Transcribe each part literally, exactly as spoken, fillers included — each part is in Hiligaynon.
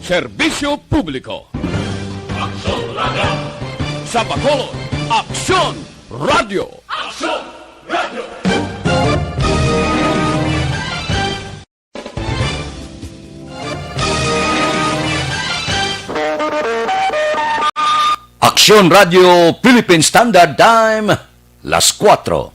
Serbisyo publiko. Aksyon Radio. Sa Bacolod, Aksyon Radio. Aksyon Radio. Aksyon Radio Philippine Standard Time, las kuwatro.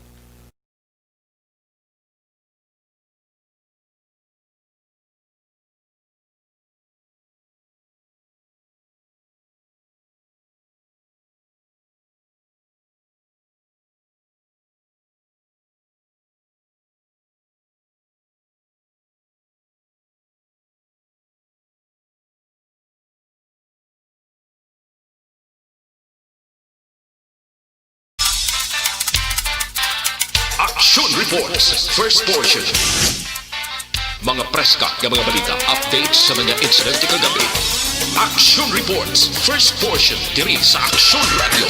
Action Reports, first portion. Mga preska nga mga balita, updates sa mga insidente kagabi. Action Reports, first portion, diri sa Action Radio.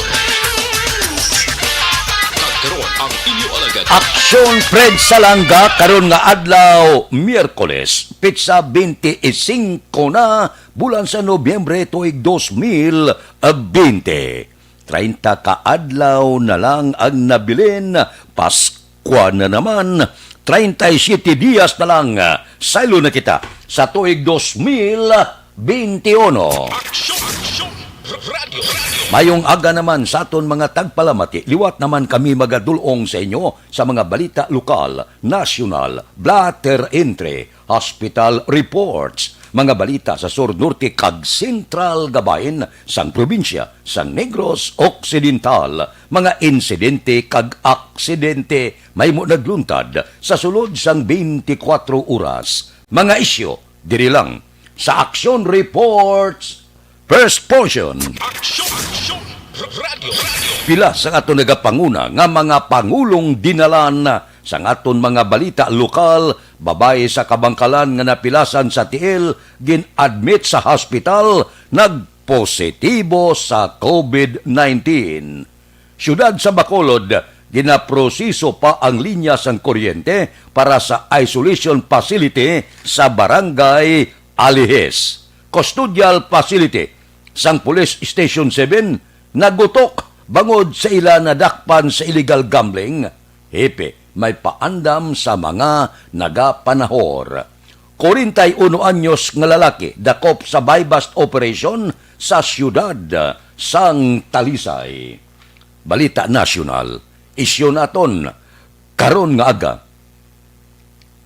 Kag karon ang inyo alagad. Aksyon Fred Salanga karon nga adlaw, Miyerkules, petsa twenty-five na, bulan sa Nobyembre, tuig dos mil bente. Treinta ka adlaw na lang ang nabilin, Paskwa na naman. Treinta y siete dias na lang, saylo na kita sa tuig dos mil bente uno. Aksyon! Aksyon! Radyo! Radyo! Mayong aga naman sa aton mga tagpalamati. Liwat naman kami magadul-ong sa inyo sa mga balita lokal, nasyonal, blatter entre, hospital reports, mga balita sa sur, norte, kag sentral nga bahin sang probinsya sang Negros Occidental, mga insidente kag aksidente mahimo nagluntad sa sulod sang twenty-four oras. Mga isyu diri lang sa Action Reports, first portion. Action! Action! Radyo! Radyo! Pila sang aton nagapanguna nga mga pangulong dinalan sang aton mga balita lokal, babayi sa Kabangkalan nga napilasan sa tiil, gin-admit sa hospital, nagpositibo sa covid nineteen. Siyudad sa Bacolod, ginaproseso pa ang linya sang kuryente para sa isolation facility sa Barangay Alihis. Custodial facility sang Police Station seven nagutok bangod sa ila nadakpan sa illegal gambling. Hepe, may paandam sa mga nagapanahor. Kwarenta y uno anyos nga lalaki dakop sa buy-bust operation sa siyudad sang Talisay. Balita nasyonal, isyu naton karon nga aga.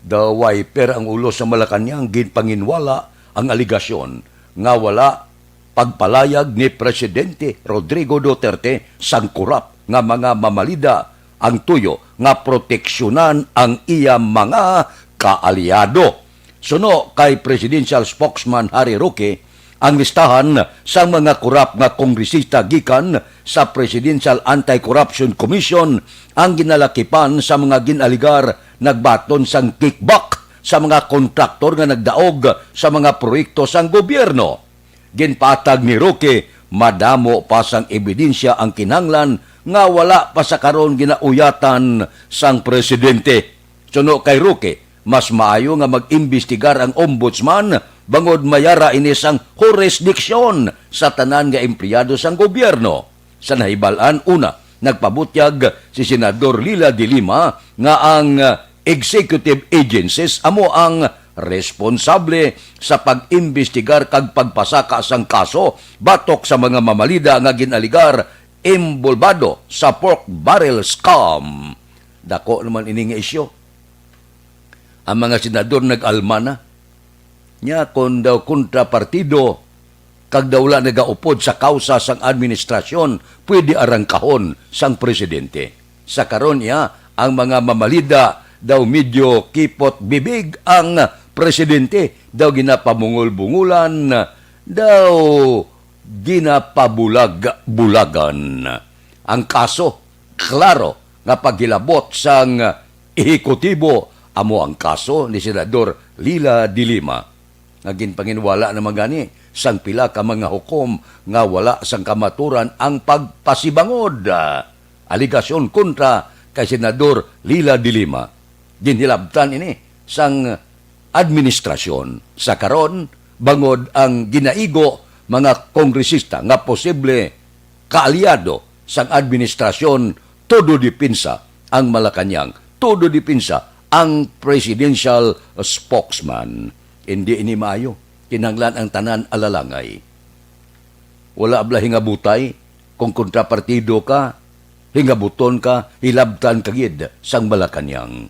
The Wiper ang ulo sa Malacañang, ginpanginwala ang aligasyon nga wala pagpalayag ni Presidente Rodrigo Duterte sang korap nga mga mamalida ang tuyo nga proteksyonan ang iya mga kaalyado. Suno kay Presidential Spokesman Harry Roque, ang listahan sang mga korap nga kongresista gikan sa Presidential Anti-Corruption Commission ang ginalakipan sa mga gin-alegar nagbaton sang kickback sa mga kontraktor nga nagdaog sa mga proyekto sang gobyerno. Ginpatag ni Roque, madamo pa sang ebidensya ang kinahanglan nga wala pa sa karon ginauyatan sang presidente. Suno kay Roque, mas maayo nga mag-imbestigar ang ombudsman bangod may ara ini sang hurisdiksyon sa tanan nga empleyado sang gobyerno. Sa nahibal-an, una, nagpabutyag si Senador Leila de Lima nga ang, ah, executive agencies amo ang responsable sa pag-imbestigar kag pagpasaka sang kaso batok sa mga mamalida nga gin-alegar inbolbado sa pork barrel scam. Dako naman ini nga isyu. Ang mga senador nag-alma na. Nya, kon daw kontrapartido, kag daw wala nagaupod sa kausa sang administrasyon, pwede arangkahon sang presidente. Sa karon, iya, ang mga mamalida daw medyo kipot bibig ang presidente, daw ginapamungol-bungulan, daw ginapabulag-bulagan. Ang kaso, klaro nga paghilabot sang ehekutibo, amo ang kaso ni Senador Leila de Lima, nga ginpanginwala naman gani sang pila ka mga hukom nga wala sang kamaturan ang pagpasibangod. Aligasyon kontra kay Senador Leila de Lima. Ginhilabtan ini sang administrasyon. Sa karon, bangod ang ginaigo mga kongresista nga posible kaalyado sang administrasyon, todo depensa ang Malacañang, todo depensa ang presidential spokesman. Hindi ini maayo. Kinahanglan ang tanan alalangay. Wala bala hingabutay kung kontrapartido ka, hingabuton ka, hilabtan ka gid sang Malacañang.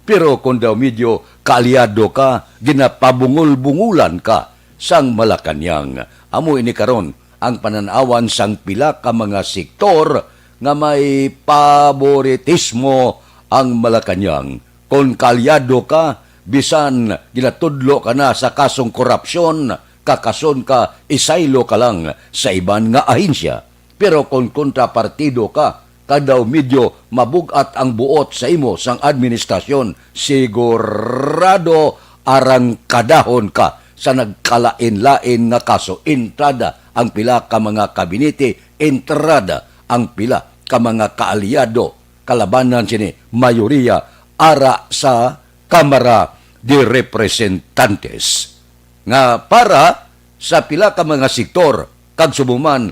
Pero kung daw medyo kaalyado ka, ginapabungol-bungulan ka sang Malacañang. Amo ini karon ang panan-awan sang pila ka mga sektor nga may paboritismo ang Malacañang. Kon kaalyado ka, bisan ginatudlo ka na sa kasong korupsyon, kakason ka, isaylo ka lang sa iban nga ahensya. Pero kon kontrapartido ka, kag daw medyo mabug-at ang buot sa imo sang administrasyon, sigurado arangkadahon ka sa nagkalain-lain nga kaso. Entrada ang pila ka mga kabinete, entrada ang pila ka mga kaalyado kalabanan sini mayoriya ara sa Kamara de Representantes, nga para sa pila ka mga sektor kag subong man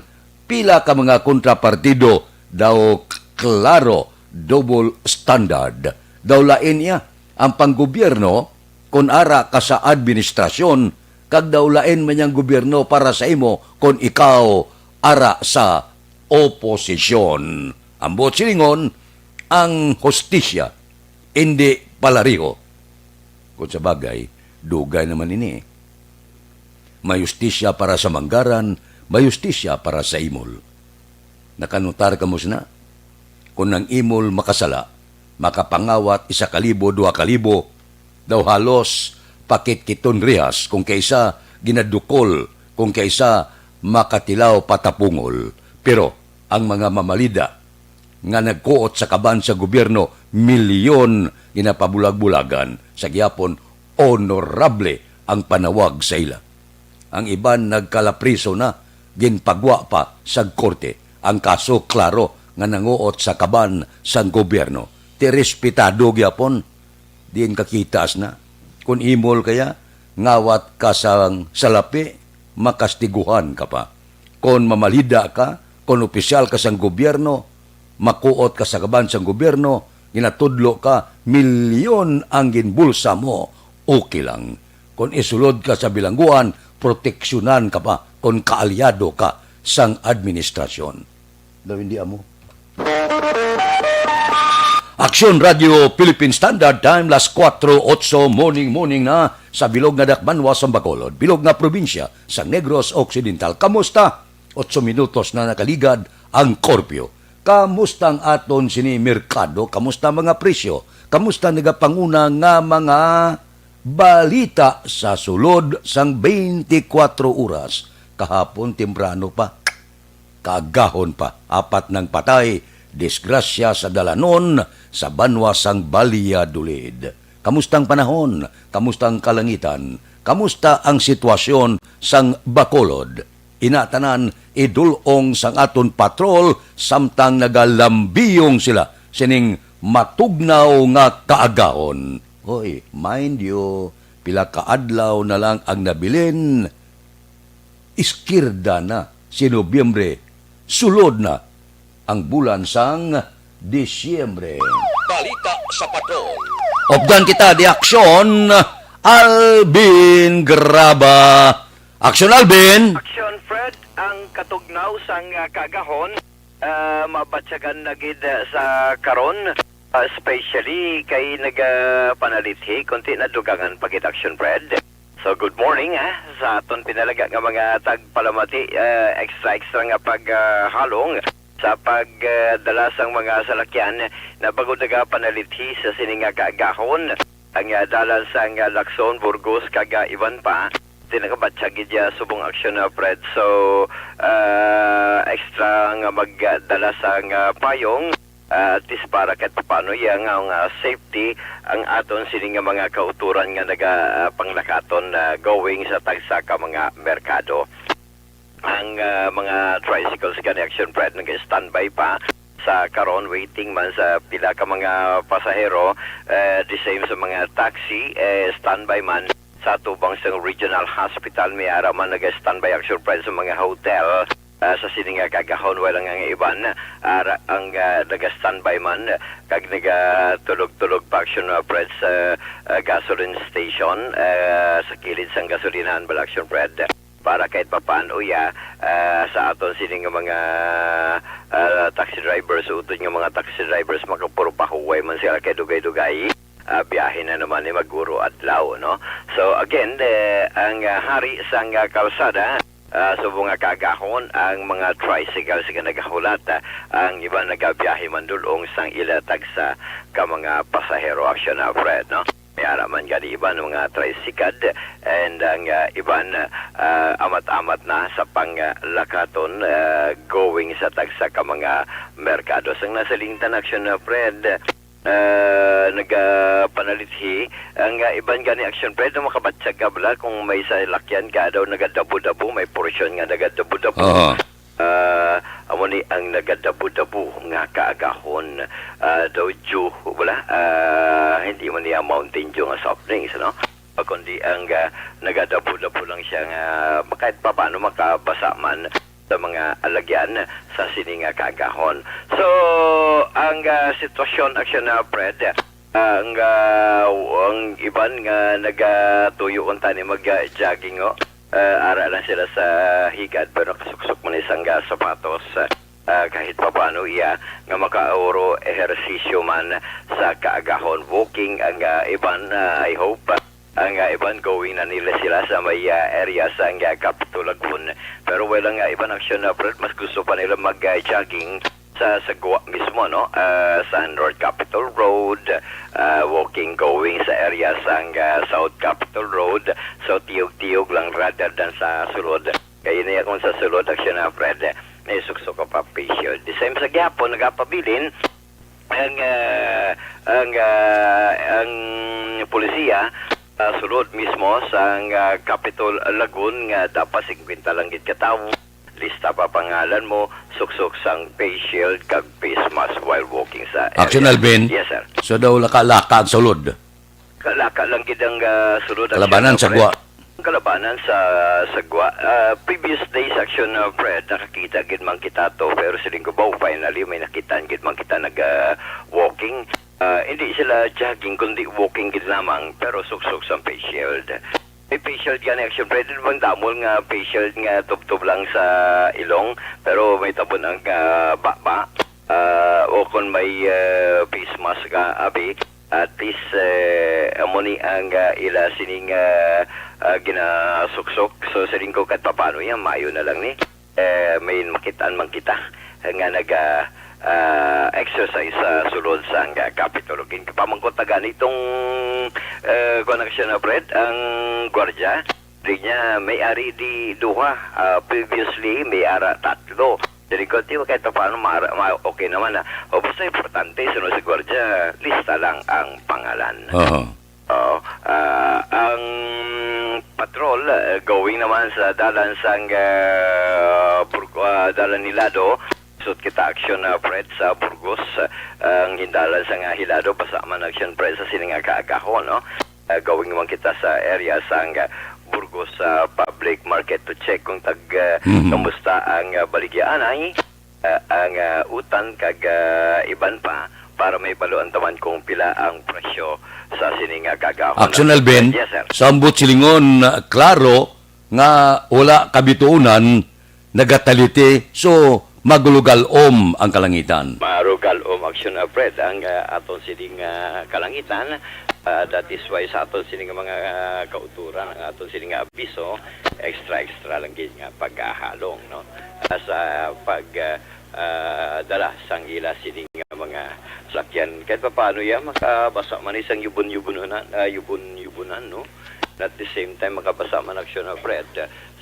pila ka mga kontrapartido daw klaro double standard. Daw lain iya ang panggobyerno kon ara ka sa administrasyon kag daw lain man yang gobyerno para sa imo kon ikaw ara sa oposisyon. Ang buot silingon, ang hustisya indi palariho. Kung sa bagay, dugay naman ini. May hustisya para sa Manggaran, may hustisya para sa Imol. Nakanutar kamo sina? Kung ang Imol makasala, makapangawat isa ka libo, duha ka libo, daw halos pakitkiton rihas, kung kaisa ginadukol, kung kaisa makatilaw patapungol. Pero ang mga mamalida nga nagkuot sa kaban sa gobyerno, milyon ginapabulag-bulagan, sa gihapon, honorable ang panawag sa ila. Ang iban nagkalapriso na, ginpagwa pa sa korte. Ang kaso, klaro nga nanguot sa kaban sang gobyerno. Ti respetado gyapon, diin kakita sina. Kon Imol kaya, ngawat ka sang salapi, makastiguhan ka pa. Kon mamalida ka, kon opisyal ka sang gobyerno, makuot ka sa kaban sang gobyerno, ginatudlo ka, milyon ang ginbulsa mo, okay lang. Kon isulod ka sa bilangguan, proteksyonan ka pa kon kaalyado ka sang administrasyon. Daw hindi amo. Aksyon Radio Philippine Standard Time, las kuwatro otso, morning, morning na sa bilog nga dakbanwa sang Bacolod, bilog nga probinsya sang Negros Occidental. Kamusta? Otso minutos na nakaligad ang korpyo. Kamusta ang aton sini merkado? Kamusta mga presyo? Kamusta nagapanguna nga mga balita sa sulod sang twenty-four oras? Kahapon temprano pa, kaagahon pa, apat nang patay, disgrasya sa dalanon sa banwa sang Valladolid. Kamusta ang panahon? Kamusta ang kalangitan? Kamusta ang sitwasyon sang Bacolod? Ina tanan idul-ong sang aton patrol samtang nagalambiyong sila sining matugnaw nga kaagahon. Hoy, mind you, pila ka adlaw na lang ang nabilin. Iskirda na si Nobyembre, sulod na ang bulan sang Disyembre. Balita sa Patrol. Updan kita di aksyon, Alvin Graba. Aksyon, Alvin! Aksyon, Fred, ang katugnaw sang, ah, kaagahon, ah, mabatyagan na gid, ah, sa karon, ah, especially kay nagapanalit-hi, konti na dugangan pa gid, Aksyon, Fred. So, good morning, ah, sa aton pinalaga nga mga tagpalamati, ah, extra, extra nga pag, ah, halong sa pag, ah, dala sang mga salakyan na bangod nagapanalit-hi sa sini nga kaagahon. Ang, ah, dalan sang, ah, Lacson, Burgos, kag, ah, iban pa, di nakabatyag gid ya subong aksyon, ah, Fred. So, ah, extra nga magdala sang, ah, payong, ah, at least para kahit paano ya nga, nga safety ang aton sini nga mga kautoran nga naga, ah, panglakaton, ah, going sa tagsa ka mga merkado. Ang, ah, mga tricycles gani, Action Fred, nag-standby pa sa karon, waiting man sa pila ka mga pasahero, eh, the same sa mga taxi, eh, standby man. sa tubang sang regional hospital, may ara man naga-standby, Action Fred, sa mga hotel, ah, sa sini nga kaagahon. Wala nga nga iban, ara ang, ah, naga-standby man, kag nagatulog-tulog pa, Action, ah, Fred, sa, ah, gasoline station, ah, sa kilid sang gasolinahan bala, Action Fred, para kahit papaano, ya, ah, sa aton sini nga mga, ah, taxi drivers, utod nga mga taxi drivers, makapuro pahuway man sila kay dugay-dugay, ah, biyahe na naman ni mag-uro adlaw, no? So, again, eh, ang, ah, hari sang, ah, kalsada, ah, subong nga kaagahon ang mga tricycles nga nagahulat, ah, ang iba nagabiyahe man dul-ong sang ila tagsa ka mga pasahero, Action, ah, Fred, no? May ara man gani iban mga tricycad, and ang, ah, iban, ah, amat-amat na sa panglakaton, ah, going sa tagsa ka mga merkado. Sang nasalingtan, Action, ah, Fred, ah, nagapanalithi ang, ah, iban gani, Action Fred, na makabatyag ka bala kung may salakyan ka daw nagadabo-dabo, may porsyon nga nagadabo-dabo. Aha. Ah, amo ni ang nagadabo-dabo nga kaagahon. Ah, daw dew, wala, ah, hindi man niya Mountain Dew nga soft drinks, no? Ah, kundi ang, ah, nagadabo-dabo lang siya nga kahit pa paano makabasa man sa mga alagyan sa sini nga kaagahon. So, ang, ah, sitwasyon, Action, ah, Fred, ah, ang, ah, ang iban nga nagatuyo unta ni mag, ah, jogging, oh. Ah, ara lang sila sa higad, pero nakasuksok man ni sang, ah, sapatos. Ah, kahit papaano iya nga makauro ehersisyo man sa kaagahon. Walking ang, ah, iban, ah, I hope, ah, ang, ah, iban going na nila sila sa may, ah, area sa, ah, Capitol Lagoon. Pero wala nga iban, Action, ah, Fred, mas gusto pa nila mag, ah, jogging sa, sa gwa mismo, no? Ah, sa North Capitol Road, ah, walking going sa area sa, ah, South Capitol Road. So, tiyog-tiyog lang rather than sa sulod. Kaya niya kung sa sulod, Action, ah, Fred, may suksok ka pa, patient. The same sa gihapon, nagapabilin ang, ah, ang, ah, ang polisiya, ah, sulod mismo sa, ah, Capitol Lagoon nga dapat singkwenta lang gid ka tawo. Lista pa pangalan mo, suksok sang face shield kag face mask while walking sa area. Action, Alvin. Yes, sir. So daw laka-laka ang sulod. Kalaka lang gid ang, ah, sulod, Action, Kalabanan ah, sa Fred. Gwa. Kalabanan sa, sa gwa. Ah, previous days, Action, ah, Fred, nakakita gid man kita to, pero siling ko ba, finally, may nakitaan gid man kita nag, ah, walking. Ah, hindi sila jogging, kundi walking gid lamang, pero suksok sa face shield. May face shield gani, Action Fred, di bang damol nga face shield nga tubtob lang sa ilong, pero may tabon ang, ah, baba. Ah, o kung may, ah, face mask ka, abi, at least, eh, amo ni ang, ah, ila sining, ah, ah, ginasuksok. So, siling ko, kahit papano yan, mayo na lang ni. Eh, may makitaan man kita nga naga, ah, exercise sa sulod sang, ah, Capitol. Ginpamangkot na gani itong, eh, kuwan na siya na, Fred, ang gwardya. Di niya, may ari di duha. Ah, previously, may ara tatlo. Dili ko, di, kahit paano, ma-, ma-, okay naman na. O, basta importante, sunod sa gwardya, lista lang ang pangalan. Oo. Oo. Ah, ang patrol, ah, going naman sa dalan sang, ah, Burg-, ah, dalan Hilado, sud kita, Action, ah, Fred, sa Burgos, ah, ang hindalan sang, ah, Hilado, basa man, Action, Fred, sa sini nga kaagahon, no? Ah, going naman kita sa area sang, ah, Burgos, ah, Public Market to check kung tag, ah, Mhm. kamusta ang, ah, baligya anay, ah, ang, ah, utan kag, ah, iban pa para may baluan taman kung pila ang presyo sa sini nga kaagahon. Action, Alvin. Yes, sir. Sa ambot silingon, ah, klaro nga wala kabituunan nagataliti, so magulogal-om ang kalangitan. Marugal-om, Action, ah, Fred, ang, ah, aton sining, ah, kalangitan. Ah, that is why sa aton sining mga, ah, kauturan, ang aton sining nga abiso, extra, extra lang gid nga paghahalong, no? Ah, sa pag, ah, ah, dala sang ila sining nga mga sakyan. Kahit papaano, ya, makabasa man isang yubon-yubonan, ah, yubon-yubonan, no? At the same time, makabasa man, Action, ah, Fred,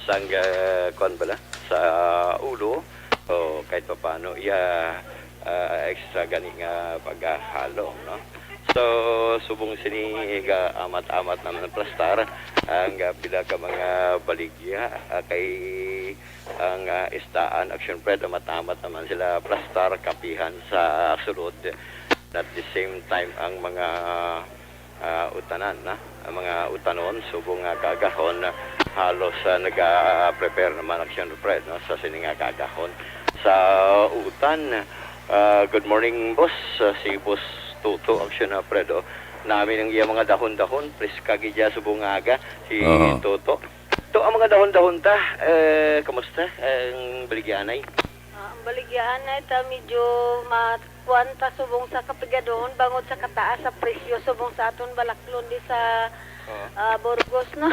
sang, ah, kuwan bala, sa ulo, o kahit papaano, iya, ah, extra gani nga paghahalong, no? So, subong sini, ga-amat-amat naman ang plastar, ang, ah, pila ka mga baligya, ah, kay ang, ah, istaan, Action, Fred, amat-amat naman sila plastar, kapihan sa sulod. At the same time, ang mga ah, utanan, na? Ang mga utanon, subong nga kaagahon, halos, ah, naga-prepare naman, Action Fred, no, sa sini nga kaagahon. Sa utan, ah, good morning, boss. Ah, si Boss Toto, Action Fred, oh. Nami ang iya mga dahon-dahon, preska gid siya subong nga aga, si Oo. Toto. To ang mga dahon-dahon ta, eh, kamusta ang baligyaanay? Ah, ang baligyaanay ta medyo ma-, kuwan ta subong sa kapigadohon bangod sa kataas sa presyo subong sa aton balaklon di sa, Oo. ah, Burgos, no?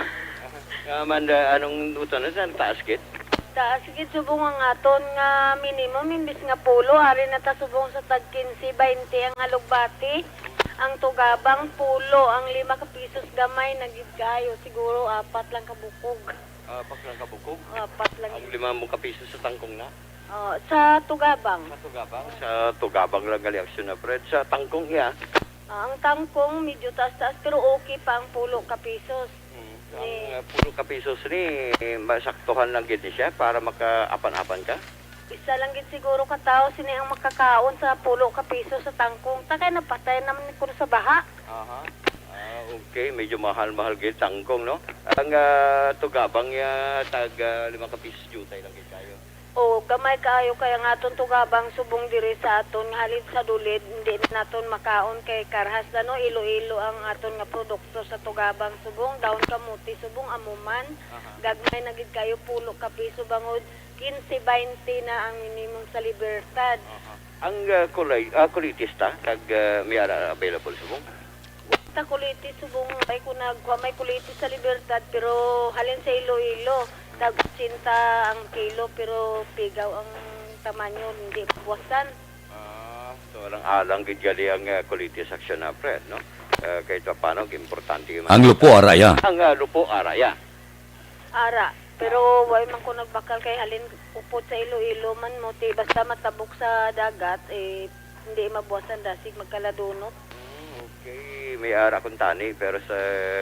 Ah, Amanda, anong utan na dyan? Taas gid? Taas gid subong ang aton nga minimum, imbis nga pulo, ari na ta subong sa tag quince, twenty ang alugbati. Ang tugabang, pulo, ang lima ka pisos gamay na gid kaayo, siguro apat lang ka bukog. Apat lang ka bukog? Apat lang. Ang lima mo ka pisos sa tangkong na? Oh, sa tugabang. Sa tugabang? Sa tugabang lang gali, Action Fred. Sa tangkong iya? Ah, ang tangkong medyo taas-taas, pero okay pa ang pulo ka pisos. Hmm. Ang, Ni- ah, pulo ka pisos ni, masaktuhan lang gid ni siya para makaapan-apan ka? Isa lang gid siguro ka tawo sini ang makakaon sa pulo ka pisos sa tangkong. Ta kay napatay naman ni kuno sa baha. Aha. Ah, okay. Medyo mahal-mahal gid tangkong, no? Ang, ah, tugabang niya, tag, ah, lima ka pisos jutay lang gid kayo. O, gamay kaayo kay ang aton tugabang subong diri sa aton halin sa dulid, hindi naton makaon kay karhas na, no? Ilo-ilo ang aton nga produkto sa tugabang subong, dahon kamote subong, amo man. Aha. Gagmay na gid kayo, pulo ka piso bangod quince, twenty na ang minimum sa Libertad. Aha. Ang, ah, kulay, ah, kulitis ta, kag, ah, may ara available subong? Basta kulitis subong, ay ko nagkuha may kulitis sa Libertad, pero halin sa Iloilo, tag ochenta ang kilo, pero pigaw ang tamanyo, hindi mabuwasan. Ah, so alang-alang gid gali ang, ah, kulitis, Action Fred, no? Ah, kahit pa paano, importante yung Ang lupo, araya. Ang, ah, lupo, araya. Ara, pero way man ko nagbakal kay halin upod sa Iloilo man mo, ti basta matabok sa dagat, eh, hindi mabuwasan dasig magkaladunot. Hmm, okay. May ara kung tani, pero sa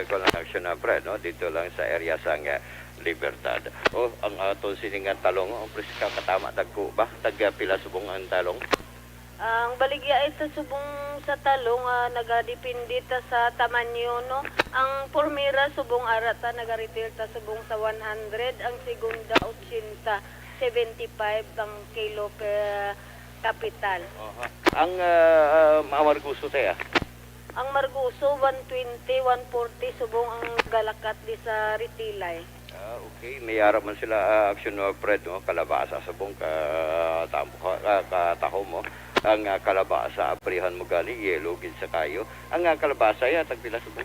kuwan lang, Action Fred, no? Dito lang sa area sang, ah, Libertad. Oh, ang aton sining nga talong, ang preska katama, dagko ba? Tag, ah, pila subong ang talong? Ang baligya ay ta subong sa talong, ah, nagadepende ta sa tamanyo, no? Ang primera subong ara ta naga-retail ta subong sa one hundred, ang segunda ochenta, seventy-five ang kilo per kapital. Aha. Ang, ah, ah, amargoso, te, ah? Ang margoso, one twenty, one forty subong ang galakat di sa retail ay. Ah, okay. May ara man sila, ah, Action Fred, no? Kalabasa subong ka, tamo ka, ah, katahom mo. Ang, ah, kalabasa, abrihan mo gani, yellow gid sa kayo. Ang, ah, kalabasa, ya, tagpila subong?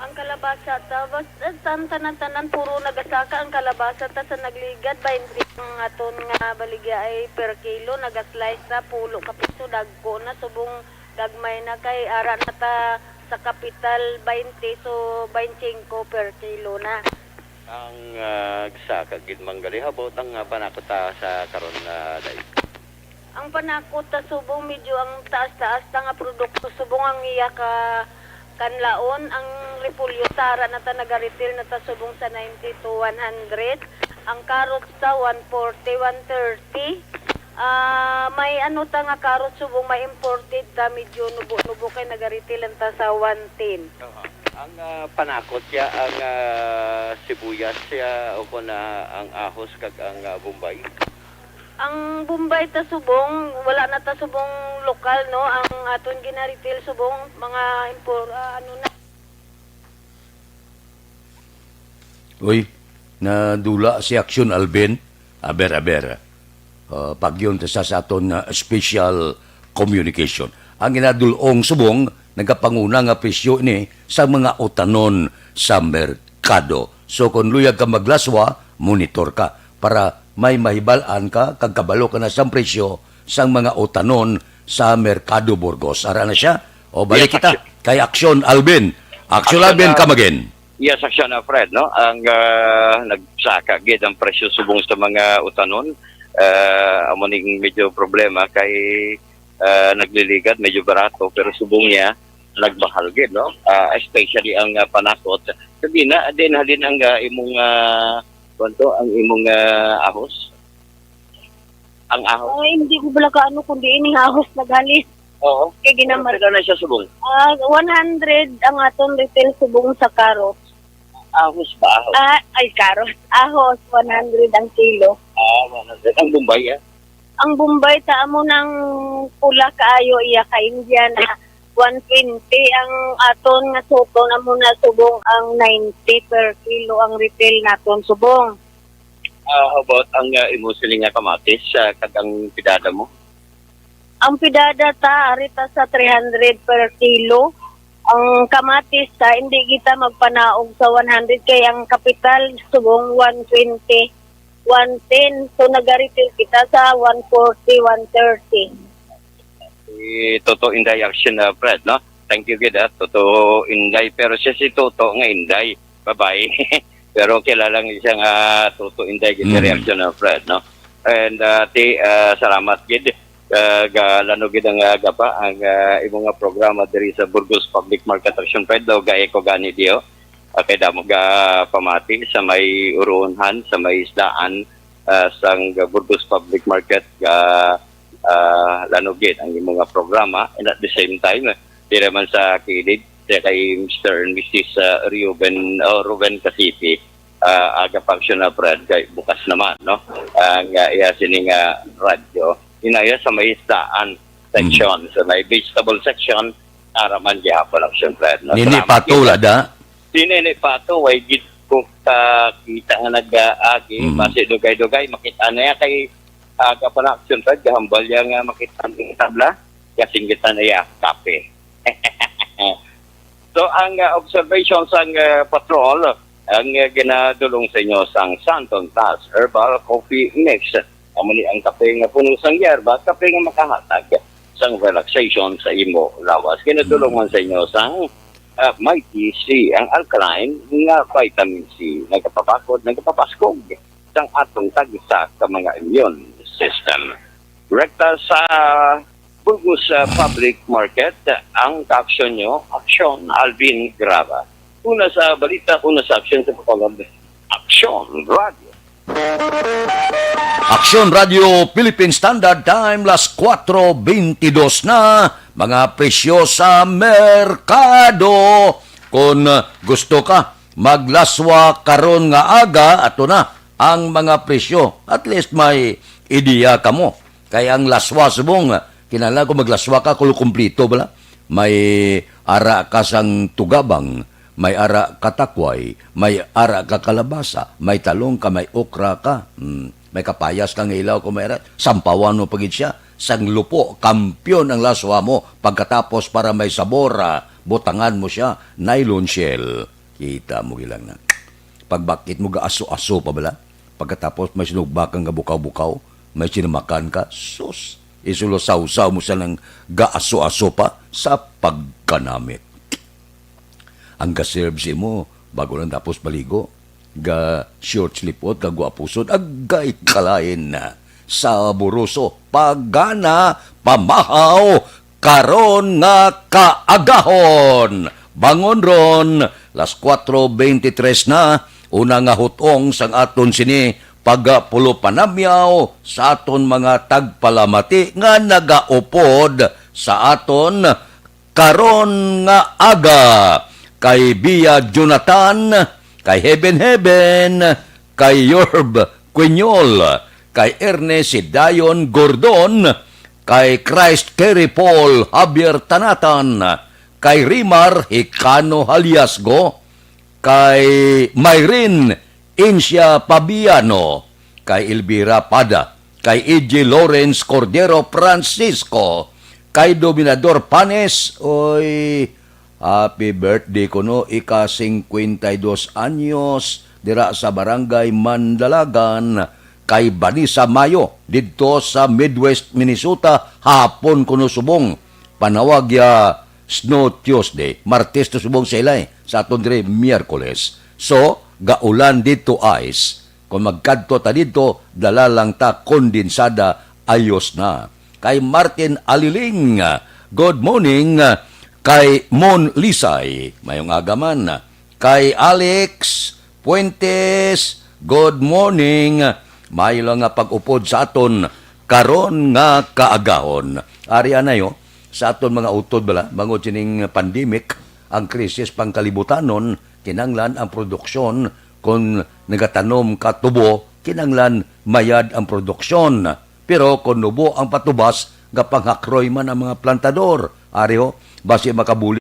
Ang kalabasa ta, bas-, eh, tan-, tanan-tanan, puro nagasaka ang kalabasa ta sa nagligad, twenty ang aton nga baligya ay per kilo, naga-slice ta, pulo ka piso, dagko na, subong gagmay na kay ara na ta sa kapital, twenty, so, twenty-five per kilo na. Ang, ah, sa kagid manggali, how about ang, ah, panakot ta sa karon na, day? Ang panakot ta subong medyo ang taas-taas ta nga produkto, subong ang iya ka kanlaon, ang repolyo ta ara na ta naga-retail na ta subong sa ninety to one hundred, ang carrots ta one forty, one thirty. Ah, may ano ta nga carrots subong may imported ta, medyo nubo-nubo kay naga-retail lang ta sa one ten. Aha. Ang, ah, panakot siya, ang, ah, sibuyas siya, o kung na ang ahos kag ang, ah, bombay? Ang bombay ta subong, wala na ta subong lokal, no? Ang aton gina-retail subong, mga impor-, ah, ano na. Uy, nadula si Action Alvin. Aber, aber. Ah, pagyon ta sa, sa aton nga special communication. Ang ginadul-ong subong, nagapanguna nga presyo ini sa mga utanon sa merkado. So, kung luyag ka maglaswa, monitor ka para may mahibal-an ka kag kabalo ka na sa presyo sang mga utanon sa Merkado Burgos. Ara na siya. O, balik Yes, kita Action. kay Action Alvin. Action Action, Alvin, ah, come again. Yes, Action, ah, Fred, no? Ang, ah, nagsaka gid ang presyo subong sa mga utanon. Ah, amo ning medyo problema kay, ah, nagliligad, medyo barato, pero subong niya, nagmahal gid, no? Ah, especially ang, ah, panakot. Sabi na, din halin ang, ah, imong, ah, kuwan to, ang imong, ah, ahos? Ang ahos? Ay, hindi ko bala kaano kung diin ang ahos naghalin. Oo. Kay ginamar- Pila na siya subong? Ah, one hundred ang aton retail subong sa carrots. Ahos ba? Ahos? Ah, ay, carrots. Ahos, one hundred ang kilo. Ah, one hundred. Ang Bombay, ah? Ang Bombay, ta amo nang pula kaayo iya ka India na one twenty. Ang aton nga suton, amo na subong ang ninety per kilo ang retail naton subong. Ah, how about ang, ah, imo sini nga kamatis, ah, kag ang pidada mo? Ang pidada ta, ari ta sa three hundred per kilo. Ang kamatis ta, hindi kita magpanaog sa one hundred kay ang kapital subong one twenty, one ten. So, nag-retail kita sa one forty, one thirty. Si Toto Inday Action, ah, Fred, no? Thank you gid, ah, Toto Inday. Pero siya si Toto nga Inday, babae. Pero kilala nga siya nga Toto Inday gid, mm, reaction, ah, Fred, no? And, ah, ti, ah, salamat gid. Ah, ga, lano gid ang, ah, gapa ang, ah, imo nga programa diri sa Burgos Public Market, Action Fred, daw ga-echo gani diyo. Ah, kay damo ga pamati sa may uruunhan, sa may isdaan, ah, sang Burgos Public Market, ga, ah, lano gid ang imo nga programa. And at the same time, ah, dira man sa kilid, siya kay Mister and Missus, ah, Reuben, oh, Ruben Casipi, ah, aga pa siya na, Brad, kay bukas naman, no? Ang, ah, iya sini nga radyo. Inaya sa may isdaan section, mm, sa may vegetable section, ara man gihapon ang siya, Brad, no? Nini Salamat Pato, gid. Lada? Si Nene Pato, way gid ko kakita nga nag-agi, mm, basi dugay-dugay, makita na yan kay aga pa na action, Brad, gahambal niya nga makita ang tabla, kasinggitan na iya, kape. So, ang, ah, observation sang, ah, patrol, ang, ah, ginadulong sa inyo sang Santon Plus Herbal Coffee Mix. Amo ni ang kape nga puno sang yerba, kape nga makahatag sang relaxation sa imo lawas. Ginadulong man sa inyo sang, ah, Mighty C, ang alkaline nga vitamin C, nagapabakod, nagapabaskog sang atong tagsa ka mga immune system. Rekta sa Burgos, ah, Public Market, ang kaaksyon nyo, Aksyon Alvin Graba. Una sa balita, una sa aksyon sa Bacolod, Aksyon Radio. Aksyon Radio Philippine Standard Time, las kuwatro bentidós na, mga presyo sa merkado. Kung gusto ka maglaswa karon nga aga, ato na ang mga presyo. At least may ideya kamo. Kay ang laswa subong, kinahanglan kung maglaswa ka, kulo kumplito bala. May ara ka sang tugabang, may ara ka takway, may ara ka kalabasa, may talong ka, may okra ka, hmm, may kapayas ka nga ilaw kung may ara, sampawan mo pa gid siya. Sang lupo, kampiyon ang laswa mo. Pagkatapos, para may sabor, ah, butangan mo siya, nylon shell. Kita mo gid lang na. Pagbakit mo, gaaso-aso pa bala. Pagkatapos, may sinugbakan nga bukaw-bukaw, may sinamakan ka, sus, isulo sawsaw mo sa nang gaaso-aso pa sa pagkanamit. Ang gaserve sa imo, bago lang tapos maligo, ga short lipot, ga guwapusod, agay kalain na. Saboroso, pagana, pamahaw, karon nga kaagahon. Bangon ron, las kuwatro beintitres na, una nga hutong sang aton sini pagapulo panamyaw sa aton mga tagpalamati nga nagaupod sa aton karon nga aga, kay Bia Jonathan, kay Heaven Heaven, kay Yorb Quiñol, kay Ernest Dayon Gordon, kay Christ Kerry Paul Javier Tanatan, kay Rimar Hicano Haliasgo, kay Myrin Incia Pabiano, kay Elvira Pada, kay E J Lawrence Cordero Francisco, kay Dominador Panes, oy, happy birthday kuno, ika singkwenta y dos anyos, dira sa Barangay Mandalagan, kay Vanessa Mayo, didto sa Midwest, Minnesota, hapon kuno subong. Panawag ya Snow Tuesday, Martes to subong sa ilay, sa aton diri Miyerkules. So, gaulan didto, ice. Kung magkadto ta didto, dala lang ta kondensada, ayos na. Kay Martin Aliling, good morning. Kay Mon Lisay, mayong aga man. Kay Alex Fuentes, good morning. Maayo lang nga pag-upod sa aton karon nga kaagahon. Ari anay, oh. sa aton mga utod bala, bangod sining pandemic, ang krisis pangkalibutanon, kinahanglan ang produksyon, kon nagatanom ka tubo, kinahanglan mayad ang produksyon. Pero kon nubo ang patubas, gapanghakroy man ang mga plantador. Ari ho, basi makabuli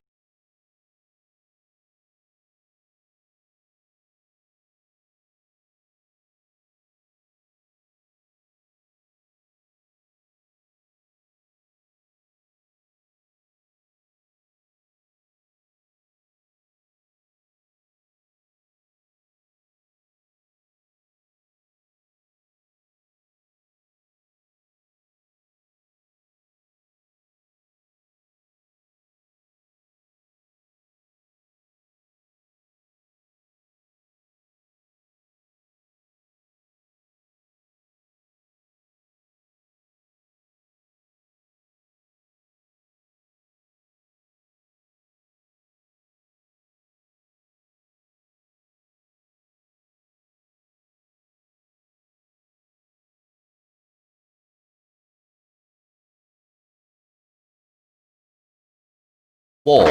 Four.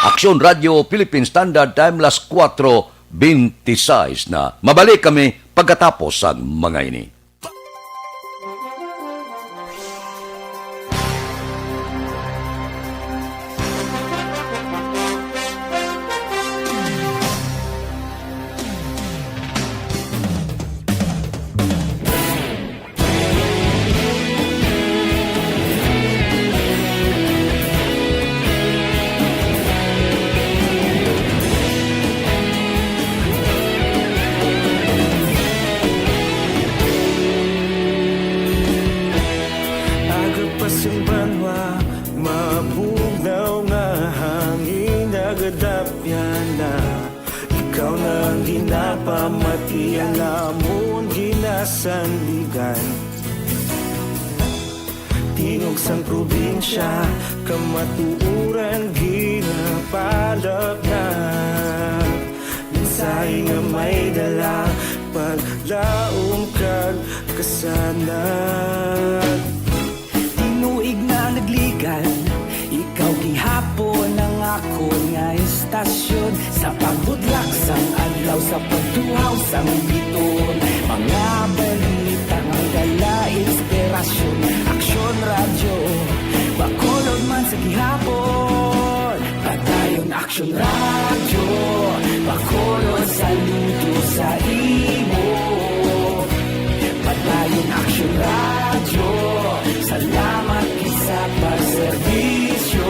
Aksyon Radyo Philippine Standard Time, las kuwatro bente sais na. Mabalik kami pagkatapos sang mga ini. Aga pa sing banwa, mabugnaw nga hangin nagadapyan na. Ikaw na ang ginapamati, ang amon ginasandigan. Tingog sang probinsya, kamatuoran ginapalapnap. Mensahe nga may dala, paglaom kag kasanag. Tinuig na nagligan, ikaw gihapon ang akon nga istasyon. Sa pagbudlak sang adlaw, sa pagtuhaw sang biton, mga balita nga dala inspirasyon. Aksyon Radyo, Bacolod man sa gihapon. Padayon Aksyon Radyo, Bacolod, saludo sa imo. Padayon Aksyon Radyo, salamat gid sa pagserbisyo.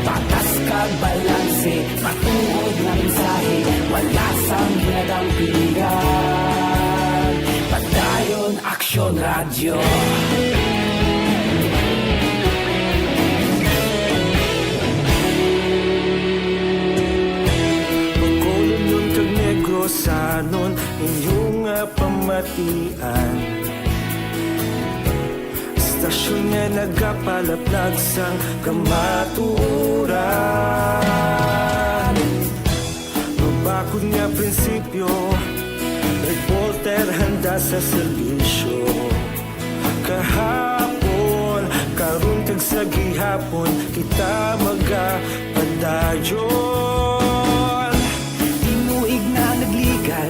Patas kag balanse, matuod nga mensahe, wala sang ginadampigan. Padayon Aksyon Radyo. Bacolodnon kag Negrosanon, inyo nga pamatian. Istasyon nga nagapalaplag sang kamatuoran. Mabakod nga prinsipyo, reporter handa sa serbisyo. Kahapon, karon kag sa gihapon, kita magapadayon. Tinuig na nagligan,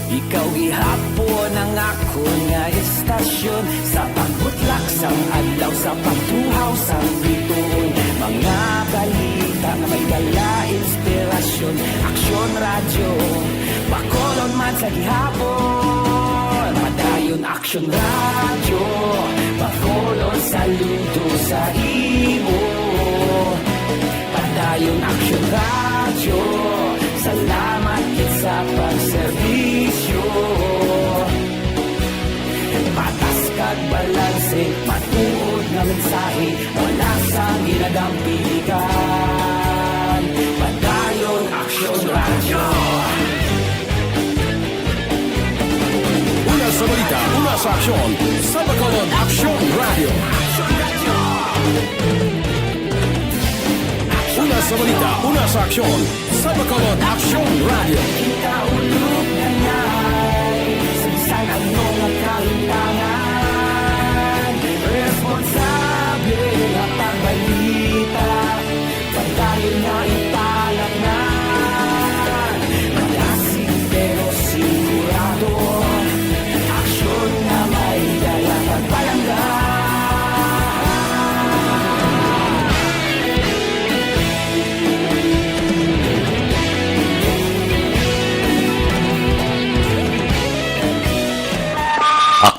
ikaw gihapon ang akon nga istasyon. Sa pagbutlak sang adlaw, sa pagtuhaw sang bituon, mga balita nga may dala inspirasyon. Aksyon Radyo, Bacolod man sa gihapon. Padayon Aksyon Radyo, Bacolod, saludo sa imo. Padayon Aksyon Radyo, salamat gid sa pagserbisyo. Patas kag balanse, matuod nga mensahe, wala sang ginadampigan. Padayon Aksyon Radyo. Una sa balita, una sa aksyon, sa Bacolod Aksyon Radyo. Una sa balita, una sa aksyon, sa Bacolod Aksyon Radyo. Kita ulog na nai, sa bisan ano nga kalimtangan.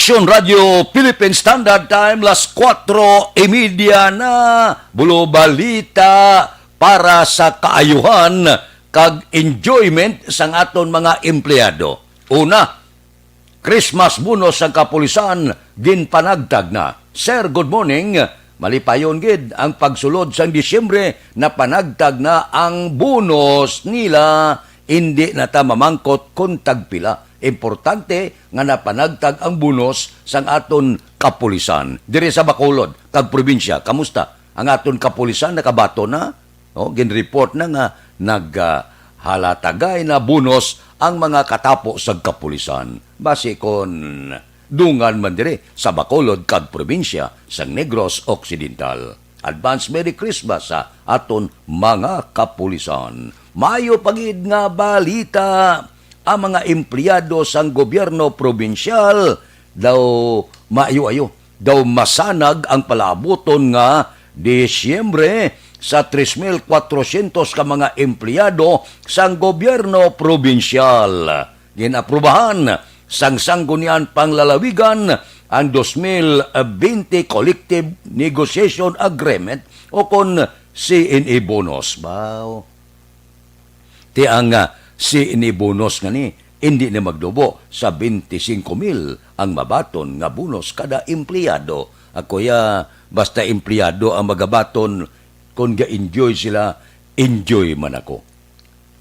Aksyon Radio Philippine Standard Time, las kuwatro y media na. Bulo balita para sa kaayuhan kag enjoyment sang aton mga empleyado. Una, Christmas bonus sang kapulisan ginpanagtag na. Sir, good morning. Malipayon gid ang pagsulod sang Disyembre, napanagtag na ang bonus nila. Indi na ta mamangkot kon tagpila. Importante nga napanagtag ang bonus sang aton kapulisan. Diri sa Bacolod kag probinsya, kamusta? Ang aton kapulisan nakabaton na? No, ginreport na nga naghalatagay na bonus ang mga katapo sa kapulisan. Basi kon dungan man diri sa Bacolod kag probinsya sang Negros Occidental. Advance Merry Christmas sa aton mga kapulisan. Maayo pa gid nga balita, ang mga empleyado sang gobyerno probinsyal daw maayo-ayo daw masanag ang palaabuton nga Disyembre sa tres mil kwatrosyentos ka mga empleyado sang gobyerno probinsyal. Gin-aprubahan sang Sangguniang Panglalawigan ang dos mil bente Collective Negotiation Agreement, o kon C N A bonus. Baw. Ti ang, ah, C N A bonus nga ni, indi na magdubo sa bente singko mil ang mabaton nga bonus kada empleyado. Ako ya, basta empleyado ang magabaton, kon ga-enjoy sila, enjoy man ako.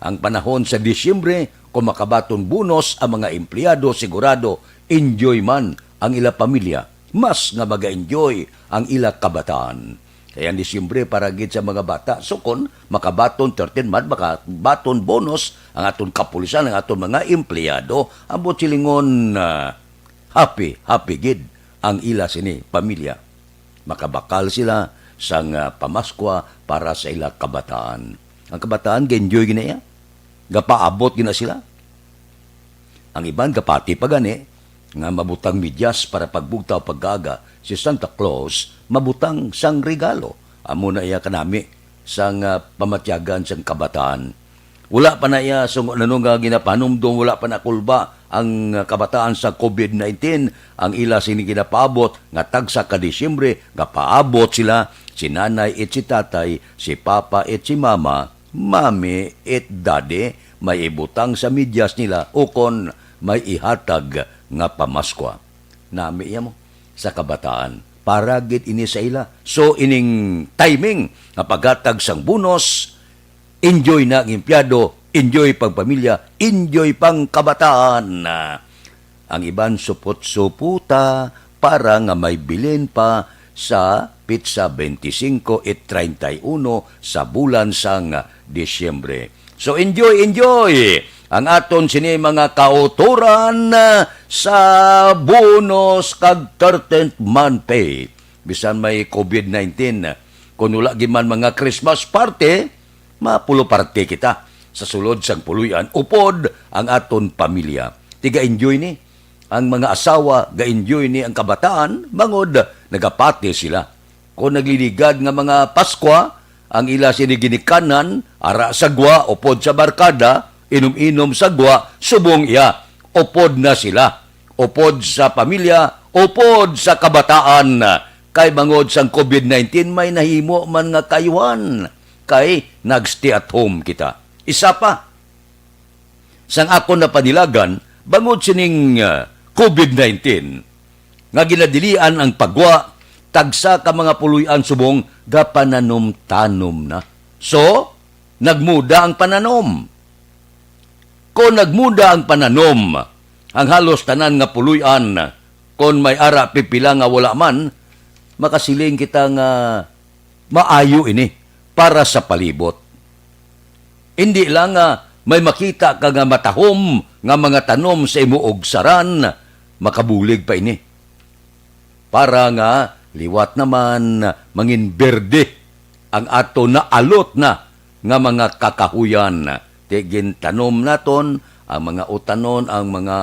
Ang panahon sa Disyembre, kung makabaton bonus ang mga empleyado, sigurado enjoy man ang ila pamilya, mas nga maga-enjoy ang ila kabataan. Kay ang Disyembre para gid sa mga bata. So, kon makabaton thirteen month, makabaton bonus ang aton kapulisan, ang aton mga empleyado, ambot silingon, ah, happy, happy gid ang ila sini pamilya. Makabakal sila sang, ah, pamaskwa para sa ila kabataan. Ang kabataan, ga-enjoy gid na iya. Gapaabot gid na sila. Ang iban gapati pa gani nga mabutang medyas para pagbugtaw pag-aga si Santa Claus, mabutang sang regalo. Amo na iya kanami sang, ah, pamatyagan sang kabataan. Wala pa na iya sungo nano nga ginapanumdom, wala pa nakulba ang, ah, kabataan sa COVID nineteen. Ang ila sini ginapaabot nga tagsa ka Disyembre, gapaabot sila, si nanay it si tatay, si papa it si mama, mami it daddy, may ibutang sa medyas nila ukon may ihatag nga pamaskwa. Nami iya mo sa kabataan. Para gid ini sa ila. So, ining timing nga paghatag sang bonus, enjoy na ang empleyado, enjoy pang pamilya, enjoy pang kabataan. Ang iban supot-suputa para nga may bilin pa sa pitsa bente singko it treinta y uno sa bulan sang Disyembre. So, enjoy, enjoy ang aton sini mga kautoran sa bonus kag thirteenth month pay. Bisan may COVID nineteen, kung wala gid man mga Christmas party, mapulo parte kita sa sulod sang puloy-an upod ang aton pamilya. Ti ga-enjoy ni ang mga asawa, ga-enjoy ni ang kabataan, bangod nagapati sila. Kon nagliligad nga mga Paskwa, ang ila sini ginikanan, ara sa gwa upod sa barkada, inom-inom sa gwa, subong iya, upod na sila. Upod sa pamilya, upod sa kabataan. Kay bangod sang COVID nineteen, may nahimo man nga kaayuhan. Kay nag-stay at home kita. Isa pa, sang akon napanilagan, bangod sining, ah, COVID nineteen, nga ginadilian ang pagwa, tagsa ka mga puloy-an subong gapananom-tanom na. So, nagmuda ang pananom. Kon nagmuda ang pananom, ang halos tanan nga puloy-an, kon may ara pipila nga wala man, makasiling kita nga maayo ini para sa palibot. Indi lang nga may makita ka nga matahom nga mga tanom sa imo ugsaran, makabulig pa ini. Para nga liwat naman mangin berde ang ato naalot na nga mga kakahuyan. Ti gintanom naton ang mga utanon, ang mga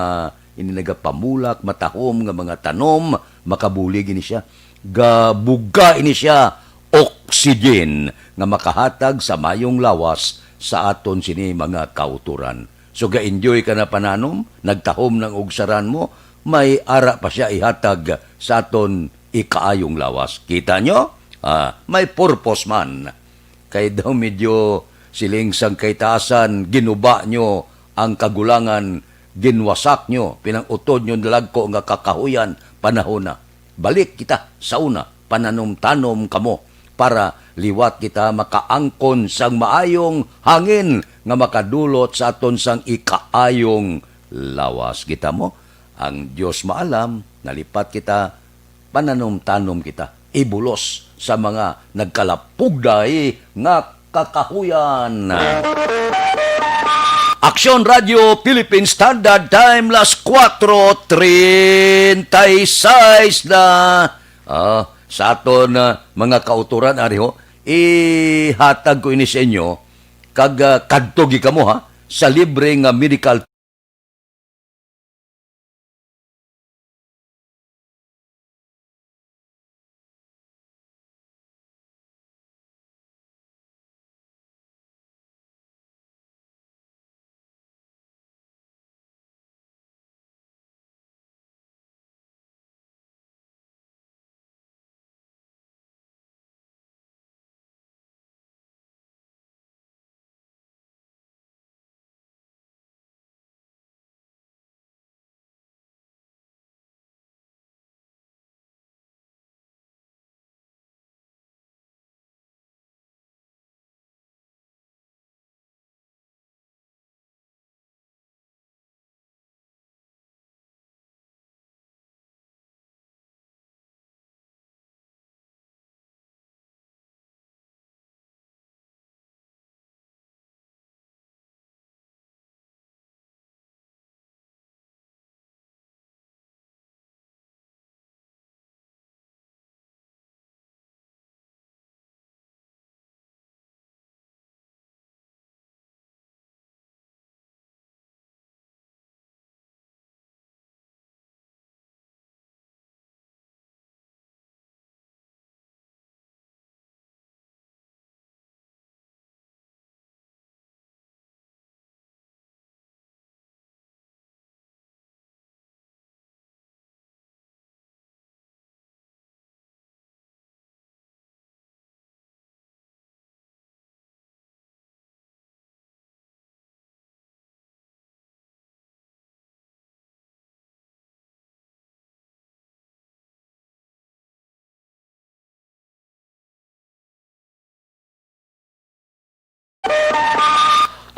ini nagapamulak, matahom nga mga tanom, makabulig ini siya. Gabuga ini siya oxygen nga makahatag sa mayong lawas sa aton sini mga kautoran. So, ga-enjoy ka na pananom, nagtahom ng ugsaran mo, may ara pa siya ihatag sa aton ikaayong lawas. Kita nyo? Ah, may purpose man. Kay daw medyo siling sang kaitaasan, ginuba nyo ang kagulangan, ginwasak nyo, pinang-utod nyo nalagko nga kakahuyan, panahon na. Balik kita sa una, pananom-tanom kamo, para liwat kita makaangkon sang maayong hangin nga makadulot sa aton sang ikaayong lawas. Kita mo, ang Dios maalam, nalipat kita, pananom-tanom kita, ibulos sa mga nagkalapugday nga kakahuyan. Aksyon Radio Philippine Standard Time, las kuwatro treinta y seis na. Ah, sa aton, ah, mga kauturan, ari ho, ihatag ko ini sa inyo, kag, ah, kadto gi kamo, ha, sa libre nga medical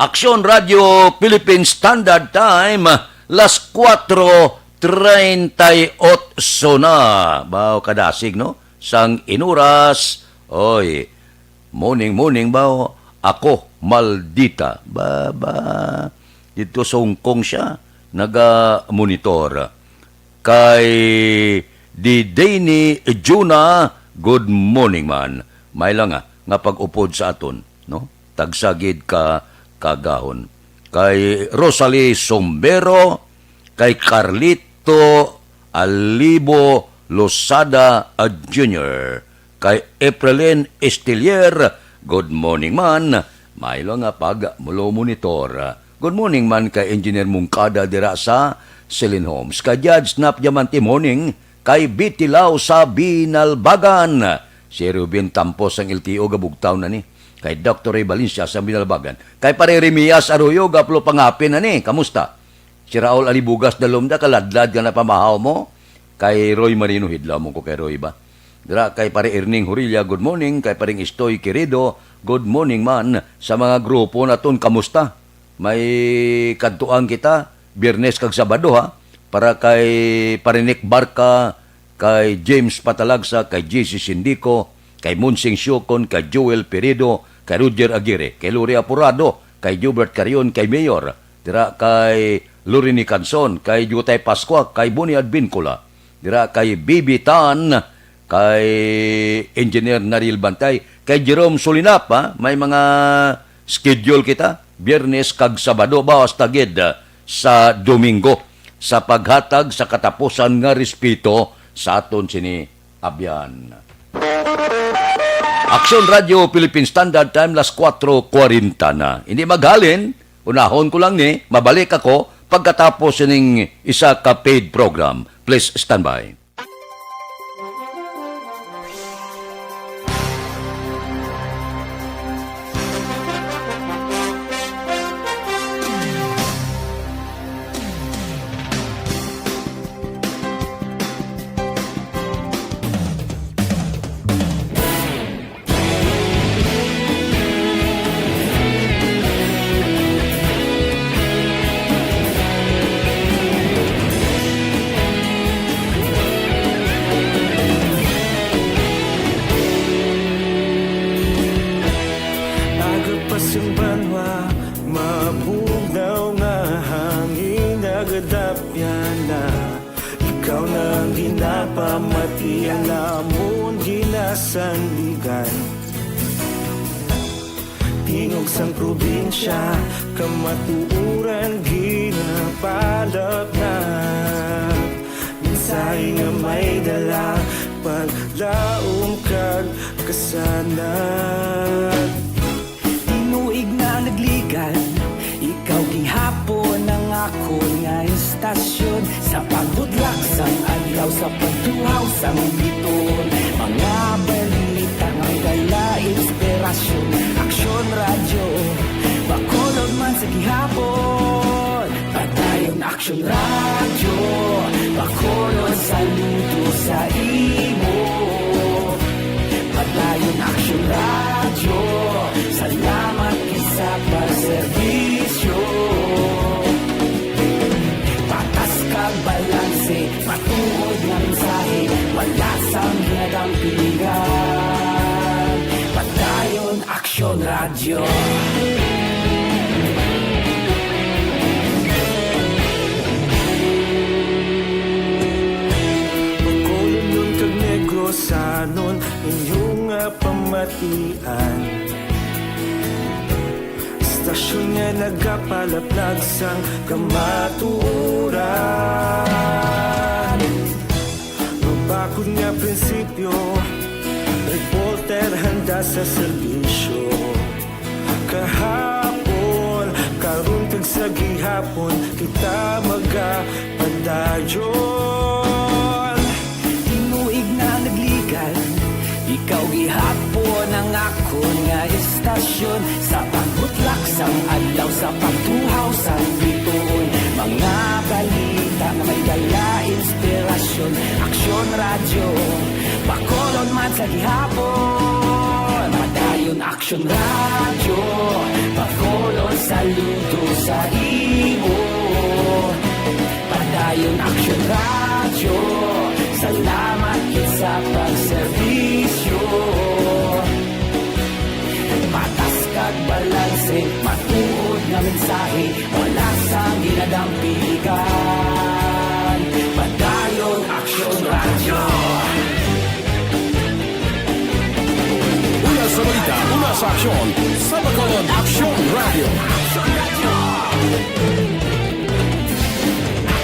Aksyon Radio Philippine Standard Time, las kuwatro treinta y ocho na. Baw kadasig, no? Sang inuras. Oy, morning, morning, baw. Ako, maldita. Ba, ba. Dito sa Hong Kong siya, naga-monitor. Kay Dideni Juna, good morning man. May lang, ah, nga pag-upod sa aton, no? Tagsa gid ka kagahon. Kay Rosalie Sombero, kay Carlito Alibo Losada, ah, Junior, kay Eprilyn Estilier, good morning man. Maylo nga pag mulo monitor. Good morning man kay Engineer Mungkada dira sa Celine Homes. Kay Judge Nap Diamante, morning. Kay Bitilaw sa Binalbagan. Si Ruben Campos sang L T O gabugtaw na ni. Kay Doctor Ray Valencia sa Binalbagan. Kay Pare Remias Arroyo, gaplo pangapin na ni. Kamusta? Si Raul Alibugas Dalom da, kaladlad nga napamahaw mo. Kay Roy Marino, hidlaw mo ko kay Roy ba? Dira kay Pare Erning Hurilla, good morning. Kay Paring Istoy Querido, good morning man. Sa mga grupo naton, kamusta? May kadtuan kita, Biyernes kag Sabado, ha? Para kay Pare Nick Barca, kay James Patalagsa, kay J C Sindico, kay Monsing Siocon, kay Joel Peredo, kay Roger Aguirre, kay Lori Apurado, kay Jobert Carion, kay Mayor, dira kay Lorini Canson, kay Jutay Pascua, kay Boni Advincula, dira kay Bibi Tan, kay Engineer Naril Bantay, kay Jerome Solinap, ha? May mga schedule kita, Biyernes kag Sabado, bawas ta gid sa Domingo, sa paghatag sa katapusan nga respeto sa aton sini abyan. Aksyon Radio Philippine Standard Time, las kuwatro kwarenta na. Hindi maghalin, unahon ko lang ni, mabalik ako pagkatapos sining isa ka paid program. Please stand by. Aga pa sing banwa, mabugnaw nga hangin, nagadapyan na. Ikaw na ang ginapamati, ang amon ginasandigan. Tingog sang probinsya, kamatuoran ginapalatnat. Mensahe nga may dala, paglaom kag kasanag. Tinuig na nagligan, ikaw gihapon ang akon nga istasyon. Sa pagbudlak sang adlaw, sa pagtuhaw sang bituon, mga balita nga may dala inspirasyon. Aksyon Radyo, Bacolod man sa gihapon. Padayon Aksyon Radyo, Bacolod saludo sa imo. Padayon Aksyon Radyo, salamat gid sa pagserbisyo. Patas kag balanse, matuod nga mensahe, wala sang ginadampigan. Padayon Aksyon Radyo. Bacolodnon kag Negrosanon, inyo nga pamatian. Istasyon nga nagapalaplag sang kamatuoran. Mabakod nga prinsipyo, reporter handa sa serbisyo. Kahapon, karon, kag sa gihapon, kita magapadayon. Tinuig na nagligan, ikaw gihapon ang akon nga istasyon. Sa pagbutlak sang adlaw, sa pagtuhaw sang bituon, mga balita nga may dala inspirasyon. Aksyon Radyo, Bacolod man sa gihapon. Padayon Aksyon Radyo, Bacolod saludo sa imo. Padayon Aksyon Radyo, salamat gid sa pagserbisyo. Patas kag balanse, matuod nga mensahe, wala sang ginadampigan. Padayon Aksyon Radyo. Una sa balita, una sa aksyon, sa Bacolod Aksyon Radyo.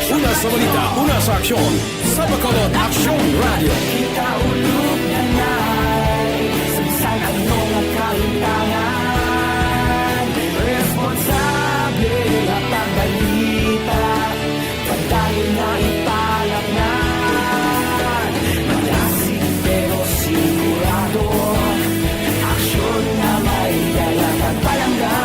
Una sa balita, una sa aksyon, sa Bacolod Aksyon Radyo. Kita ulog na nai, sa bisan ano nga kahintangan, responsable nga pagbalita. Padayon na ipalatnan, malasig pero sigurado, aksyon nga may dala kag palangga.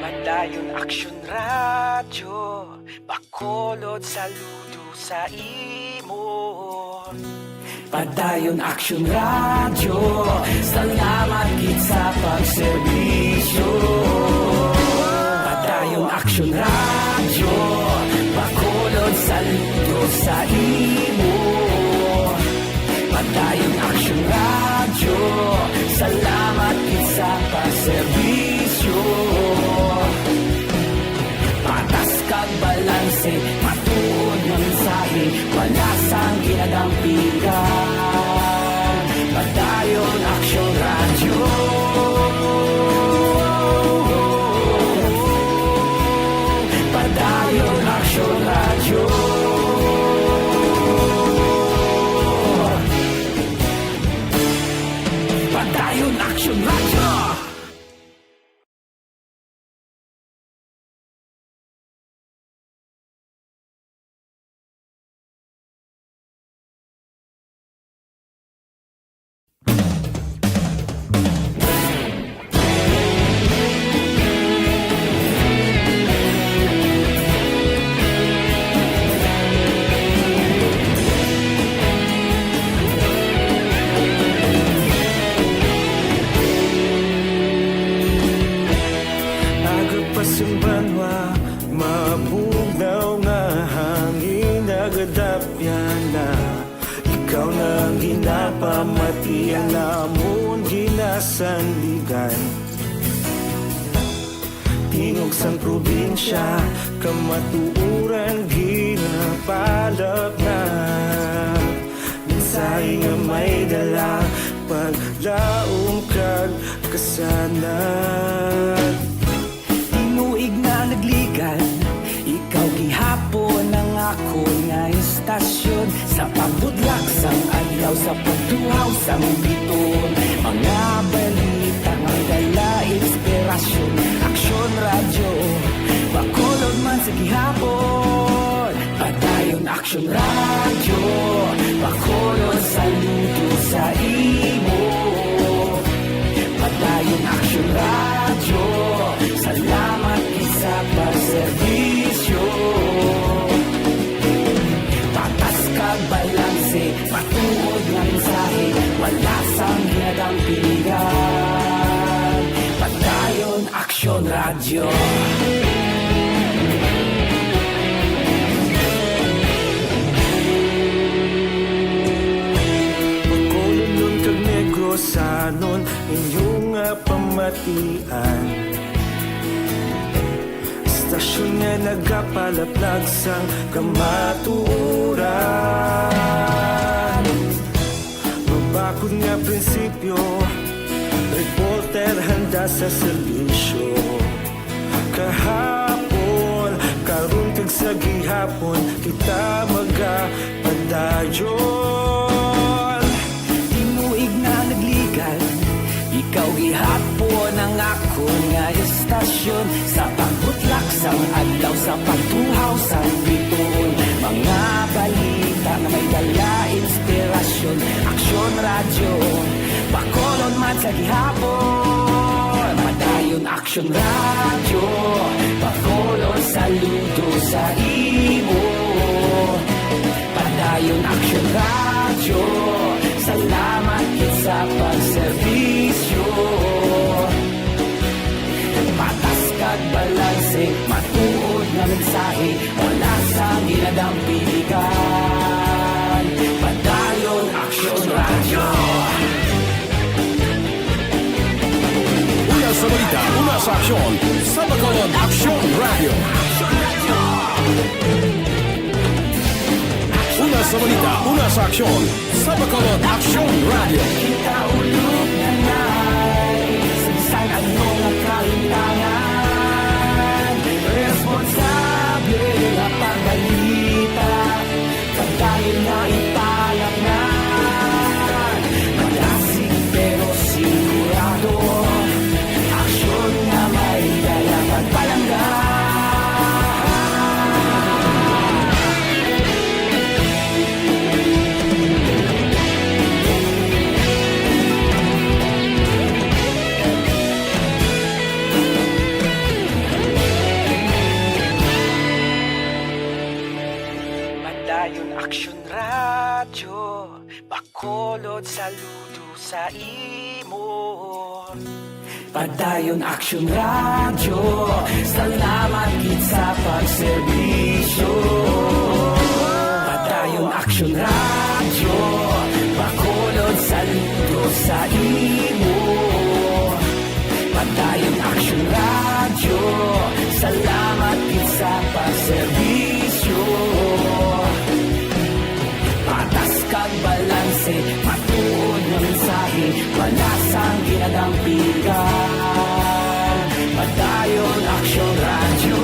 Padayon Aksyon Radyo, Bacolod saludo sa imo. Padayon Aksyon Radyo, salamat gid sa pagserbisyo. Padayon Aksyon Radyo, Bacolod saludo sa imo. Padayon Aksyon Radyo, salamat gid sa pagserbisyo. Patas kag balanse, matuod nga mensahe, wala sang ginadampigan. Padayon Aksyon Radyo. Banwa, mabugnaw nga hangin nagadapyan na. Ikaw na ang ginapamati, ang amon ginasandigan. Tingog sang probinsya, kamatuoran ginapalapnag. Mensahe nga may dala, paglaom kag kasanag. Tinuig na nagligad, ikaw gihapon ang akon nga istasyon. Sa pagbudlak sang adlaw, sa pagtuhaw sang biton, mga balita nga dala inspirasyon. Aksyon Radyo, Bacolod man sa gihapon. Padayon Aksyon Radyo, Bacolod, saludo sa imo. Padayon Aksyon Radyo, salamat gid sa pagserbisyo. Patas kag balanse, matuod nga mensahe, wala sang ginadampigan. Padayon Aksyon Radyo. Bacolodnon kag Negrosanon, inyo nga pamatian. Istasyon nga nagapalaplag sang kamatuoran. Mabakod nga prinsipyo, reporter handa sa serbisyo. Kahapon, karon kag sa gihapon, kita magapadayon. Tinuig na nagligad, ikaw gihapon ang akon nga istasyon. Sa pagbutlak sang adlaw, sa pagtuhaw sang bituon, mga balita nga may dala inspirasyon. Aksyon Radyo, Bacolod man sa gihapon. Padayon Aksyon Radyo, Bacolod, saludo sa imo. Padayon Aksyon Radyo, salamat gid sa pagserbisyo. Patas kag balanse, matuod nga mensahe, wala sang ginadampigan. Padayon Aksyon Radyo. Una sa balita, una sa aksyon, sa Bacolod Aksyon Radyo. Una sa balita, una sa aksyon, sa Bacolod Aksyon Radyo. Kita ulog na nai, sa bisan ano nga kahintangan, responsable nga pagbalita. Padayon na ipalapngan, madasig pero sigurado, aksyon nga may dala pagpalangga. Padayon Aksyon Radyo, Bacolod, saludo sa imo. Padayon Aksyon Radyo, salamat gid sa pagserbisyo. Padayon Aksyon Radyo, Bacolod, saludo sa imo. Padayon Aksyon Radyo, salamat gid sa pagserbisyo. Patas kag balanse, matuod nga mensahe, wala sang ginadampigan. Padayon Aksyon Radyo.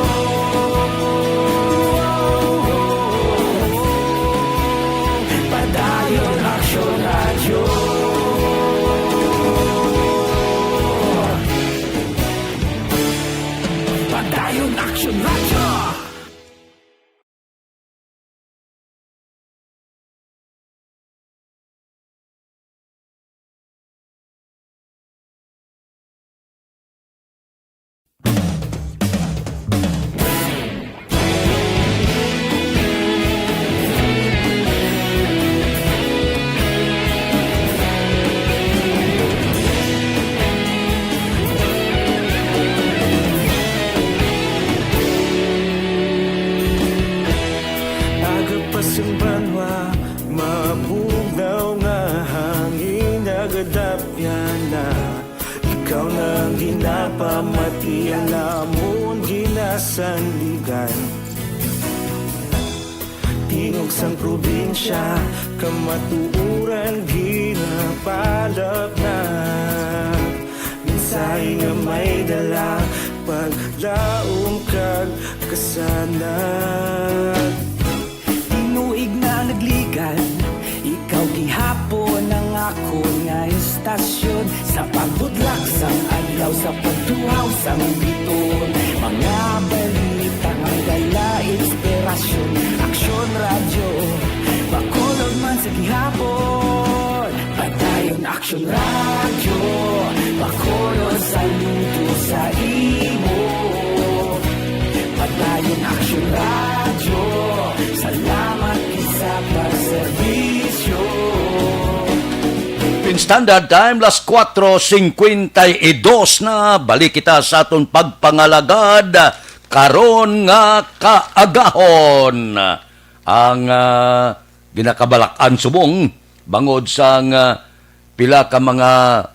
Padayon Aksyon Radyo. Padayon Aksyon Radyo. Pamati ang namon ginasandigan. Tingog sang probinsya, kamatuoran ginapalapnag. Mensahe nga may dala, paglaom kag kasanag. Tinuig na nagligan, ikaw gihapon ang akon nga istasyon. Sa pagbudlak sang adlaw, sa pagtuhaw sang biton, mga balita nga dala inspirasyon. Aksyon Radyo, Bacolod man sa gihapon. Padayon Aksyon Radyo, Bacolod saludo sa imo. Padayon Aksyon Radyo, salamat gid sa pagserbisyo. Philippine Standard Time, las kuatro singkwenta y dos na. Balik kita sa aton pagpangalagad karon nga kaagahon. Ang, ah, ginakabalak-an subong bangod sang, ah, pila ka mga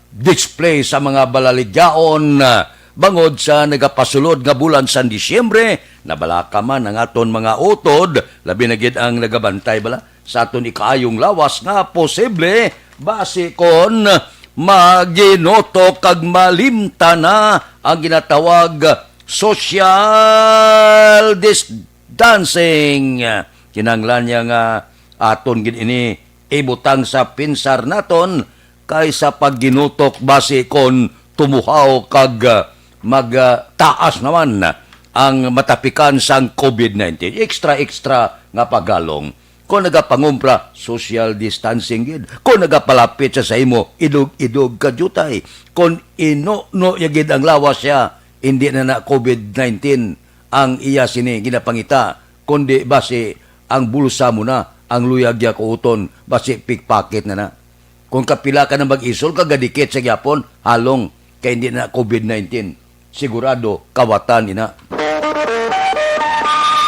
display sa mga balaligyaon, ah, bangod sa nagapasulod nga bulan sang Disyembre, nabalaka man ang aton mga utod, labi na gid ang nagabantay bala sa aton ikaayong lawas nga posible basi kon maginutok kag malimtan na ang ginatawag social distancing. Kinahanglan niya nga aton gid ini ibutang sa pinsar naton kaysa pagginutok basi kon tumuhaw kag, ah, mag, ah, taas naman ang matapikan sang COVID nineteen. Extra, extra nga pagalong. Kon nagapangumpra, social distancing gid. Kon nagapalapit sa, sa imo, idog-idog ka, diutay. Kon inuno niya gid ang lawas siya, hindi na na COVID nineteen ang iya sini ginapangita, kundi basi ang bulsa mo na ang luyag niya kuuton, basi pickpocket na na. Kung kapila ka na mag-isol, kagadikit sa gyapon, halong, kay hindi na COVID nineteen. Sigurado, kawatan ina.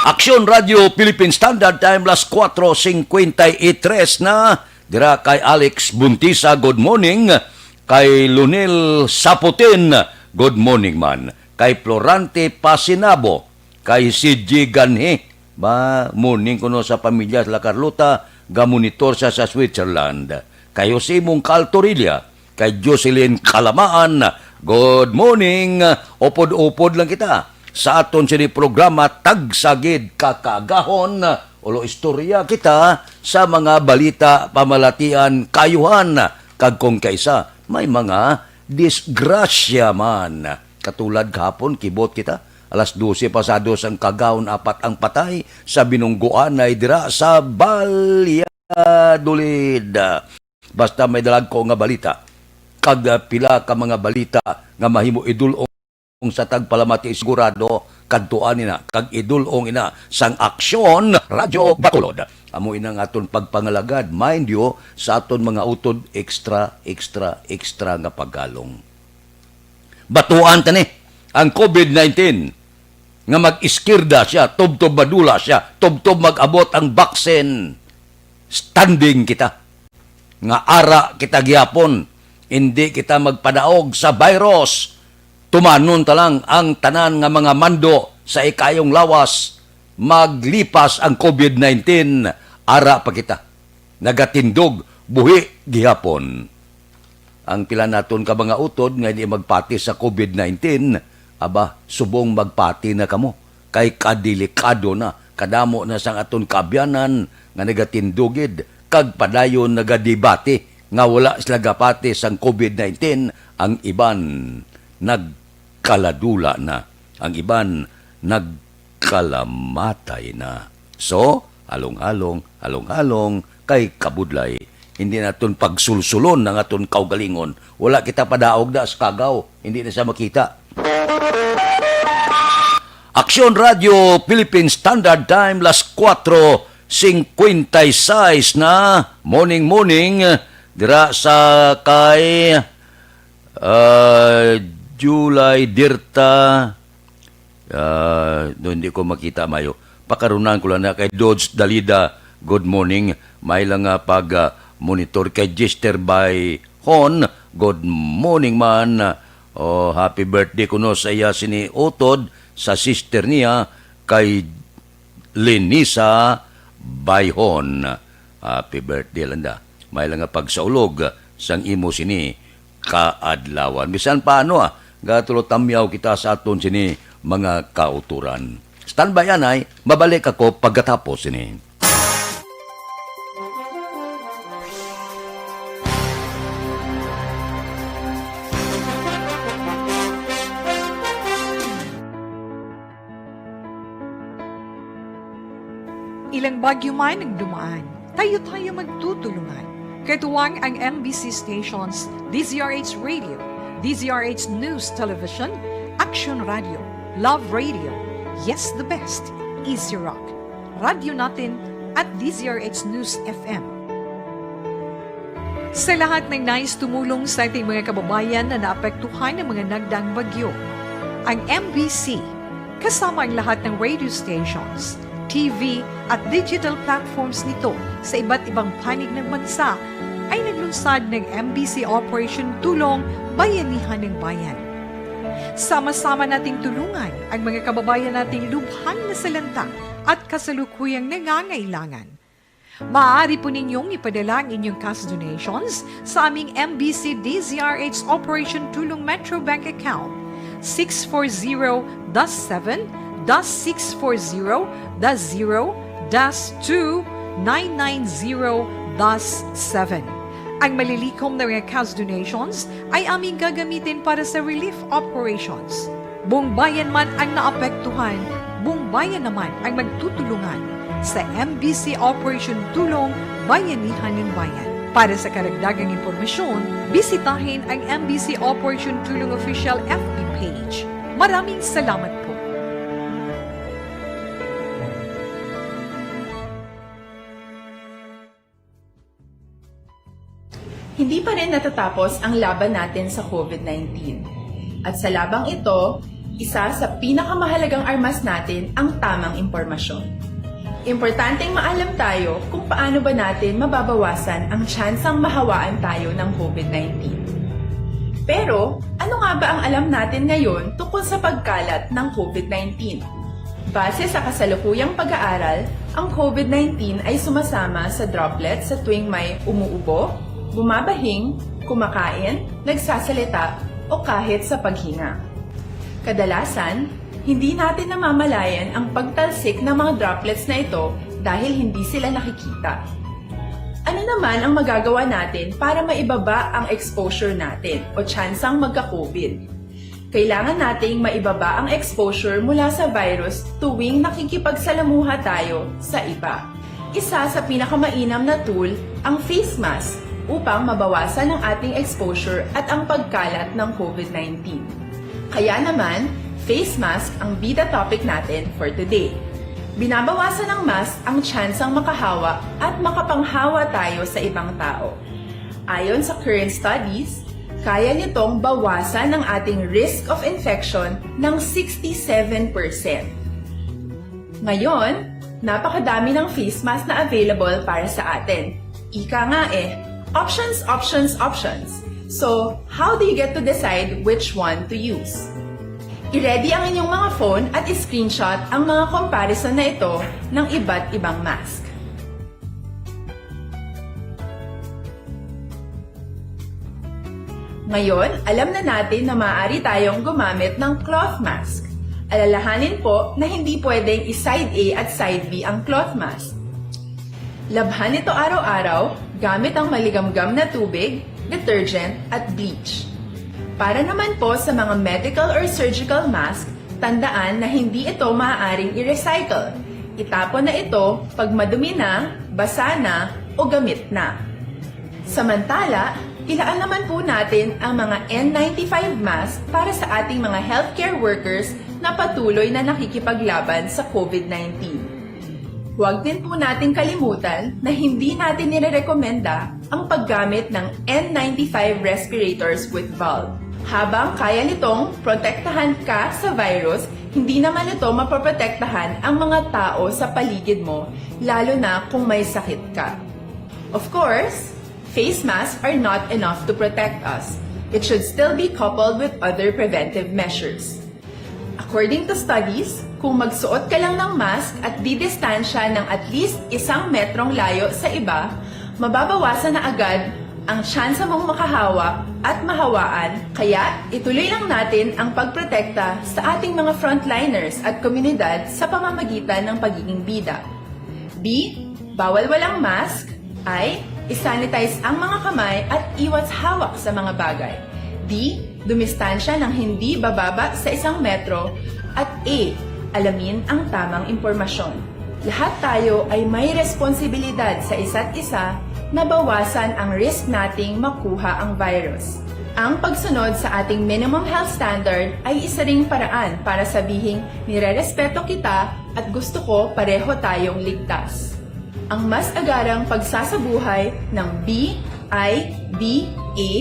Aksyon Radio Philippine Standard Time, las kuatro singkwenta y tres na. Dira kay Alex Buntisa, good morning. Kay Lunel Saputin, good morning man. Kay Florante Pasinabo, kay C G Ganhi, ba, morning kuno sa pamilya la Carlota, gamonitor sa, sa Switzerland. Kay Jose Mongcal Torilla, kay Jocelyn Kalamaan, good morning. Upod-upod lang kita sa aton sini programa, Tagsa Gid ka Kaagahon, ulo istorya kita sa mga balita pamalatian, kaayuhan, kag kung kaisa, may mga disgrasya man. Katulad kahapon, kibot kita, alas dose pasados ang kaagahon, apat ang patay sa binunggoanay dira sa Valladolid. Basta may dalagko nga balita, kag, ah, pila ka mga balita nga mahimo idul-ong sa tagpalamati, sigurado kadtuan ina kag idul-ong ina sang Aksyon Radyo Bacolod. Amo ina ang aton pagpangalagad, mind you, sa aton mga utod, extra, extra, extra nga pagalong. Batuan ta ni ang COVID nineteen nga mag-iskirda siya, tubtob madula siya, tubtob mag-abot ang vaccine. Standing kita nga ara kita gihapon, hindi kita magpadaog sa virus. Tumanon ta lang ang tanan nga mga mando sa ikaayong lawas, maglipas ang COVID nineteen, ara pa kita nagatindog buhi gihapon. Ang pila naton ka mga utod nga hindi magpati sa COVID nineteen, aba, subong magpati na kamo, kay kadelikado na, kadamo na sang aton kaabyanan nga nagatindog gid kag padayon nagadebate nga wala sila gapati sang COVID nineteen. Ang iban nagkaladula na, ang iban nagkalamatay na. So, halong-halong, halong-halong, kay kabudlay. Hindi naton pagsulsulon ang aton kaugalingon. Wala kita padaog na sa kagaw, hindi na siya makita. Aksyon Radio Philippine Standard Time, las kuatro singkwenta y seis na. Morning, morning. Dira sa kay, ah, July Dirta. Ah, no, hindi ko makita mayo. Pakarunan ko lang na kay Dodge Dalida. Good morning. May lang nga pag, ah, monitor kay Jester Bay Hon. Good morning man. O, happy birthday kuno sa iya sini utod sa sister niya kay Lenisa Bayhon. Happy birthday, Landa. May lang nga pagsaulog sang imo sini kaadlawan. Bisan pa ano, ah, gatulo tamyaw kita sa aton sini mga kauturan. Standby, anay, mabalik ako pagkatapos sini. Ilang bagyo man ang dumaan, tayo-tayo magtutulungan. Katuwang ang M B C stations, D Z R H Radio, D Z R H News Television, Action Radio, Love Radio, yes, the best, Easy Rock, Radyo Natin, at D Z R H News F M. Sa lahat ng nais tumulong sa ating mga kababayan na naapektuhan ng mga nagdaang bagyo, ang M B C, kasama ang lahat ng radio stations, T V, at digital platforms nito sa iba't ibang panig ng bansa, ay naglunsad ng M B C Operation Tulong Bayanihan ng Bayan. Sama-sama nating tulungan ang mga kababayan nating lubhang nasalanta at kasalukuyang nangangailangan. Maaari po ninyong ipadala ang inyong cash donations sa aming M B C D Z R H Operation Tulong Metro Bank Account, six four zero dash seven dash six four zero dash zero dash two nine nine zero dash seven. Ang malilikom na mga cash donations ay aming gagamitin para sa relief operations. Buong bayan man ang naapektuhan, buong bayan naman ang magtutulungan sa M B C Operation Tulong Bayanihan ng Bayan. Para sa karagdagang impormasyon, bisitahin ang M B C Operation Tulong Official F B page. Maraming salamat po. Hindi pa rin natatapos ang laban natin sa COVID nineteen. At sa labang ito, isa sa pinakamahalagang armas natin ang tamang impormasyon. Importanteng maalam tayo kung paano ba natin mababawasan ang tsansang mahawaan tayo ng COVID nineteen. Pero, ano nga ba ang alam natin ngayon tungkol sa pagkalat ng COVID nineteen? Base sa kasalukuyang pag-aaral, ang COVID nineteen ay sumasama sa droplets sa tuwing may umuubo, bumabahing, kumakain, nagsasalita, o kahit sa paghinga. Kadalasan, hindi natin namamalayan ang pagtalsik ng mga droplets na ito dahil hindi sila nakikita. Ano naman ang magagawa natin para maibaba ang exposure natin o tsansang magka-COVID? Kailangan nating maibaba ang exposure mula sa virus tuwing nakikipagsalamuha tayo sa iba. Isa sa pinakamainam na tool ang face mask upang mabawasan ang ating exposure at ang pagkalat ng COVID nineteen. Kaya naman, face mask ang bida topic natin for today. Binabawasan ng mask ang tsansang makahawa at makapanghawa tayo sa ibang tao. Ayon sa current studies, kaya nitong bawasan ang ating risk of infection ng sixty-seven percent. Ngayon, napakadami ng face mask na available para sa atin. Ika nga eh, options, options, options. So, how do you get to decide which one to use? I-ready ang inyong mga phone at i-screenshot ang mga comparison na ito ng iba't ibang mask. Ngayon, alam na natin na maaari tayong gumamit ng cloth mask. Alalahanin po na hindi pwedeng i-side A at side B ang cloth mask. Labhan ito araw-araw gamit ang maligamgam na tubig, detergent, at bleach. Para naman po sa mga medical or surgical mask, tandaan na hindi ito maaaring i-recycle. Itapon na ito pag madumi na, basa na, o gamit na. Samantala, ilaan naman po natin ang mga N ninety-five mask para sa ating mga healthcare workers na patuloy na nakikipaglaban sa COVID nineteen. Huwag din po nating kalimutan na hindi natin nirerekomenda ang paggamit ng N ninety-five respirators with valve. Habang kaya nitong protektahan ka sa virus, hindi naman ito mapoprotektahan ang mga tao sa paligid mo, lalo na kung may sakit ka. Of course, face masks are not enough to protect us. It should still be coupled with other preventive measures. According to studies, kung magsuot ka lang ng mask at didistansya ng at least isang metrong layo sa iba, mababawasan na agad ang tsansa mong makahawa at mahawaan, kaya ituloy lang natin ang pagprotekta sa ating mga frontliners at komunidad sa pamamagitan ng pagiging bida. B, bawal walang mask. I, isanitize ang mga kamay at iwas hawak sa mga bagay. D, dumistansya ng hindi bababa sa isang metro. At E, alamin ang tamang impormasyon. Lahat tayo ay may responsibilidad sa isa't isa na bawasan ang risk nating makuha ang virus. Ang pagsunod sa ating minimum health standard ay isa ring paraan para sabihing nirerespeto kita at gusto ko pareho tayong ligtas. Ang mas agarang pagsasabuhay ng B I D A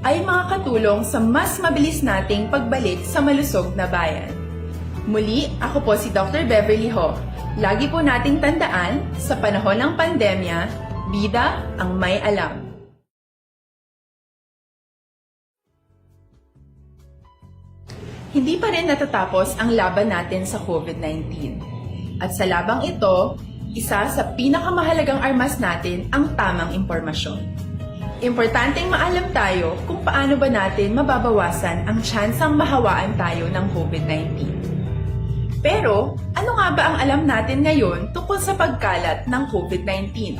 ay makakatulong sa mas mabilis nating pagbalik sa malusog na bayan. Muli, ako po si Doctor Beverly Ho. Lagi po nating tandaan, sa panahon ng pandemya, bida ang may alam. Hindi pa rin natatapos ang laban natin sa COVID nineteen. At sa labang ito, isa sa pinakamahalagang armas natin ang tamang impormasyon. Importanteng maalam tayo kung paano ba natin mababawasan ang tsansang mahawaan tayo ng COVID nineteen. Pero, ano nga ba ang alam natin ngayon tungkol sa pagkalat ng COVID nineteen?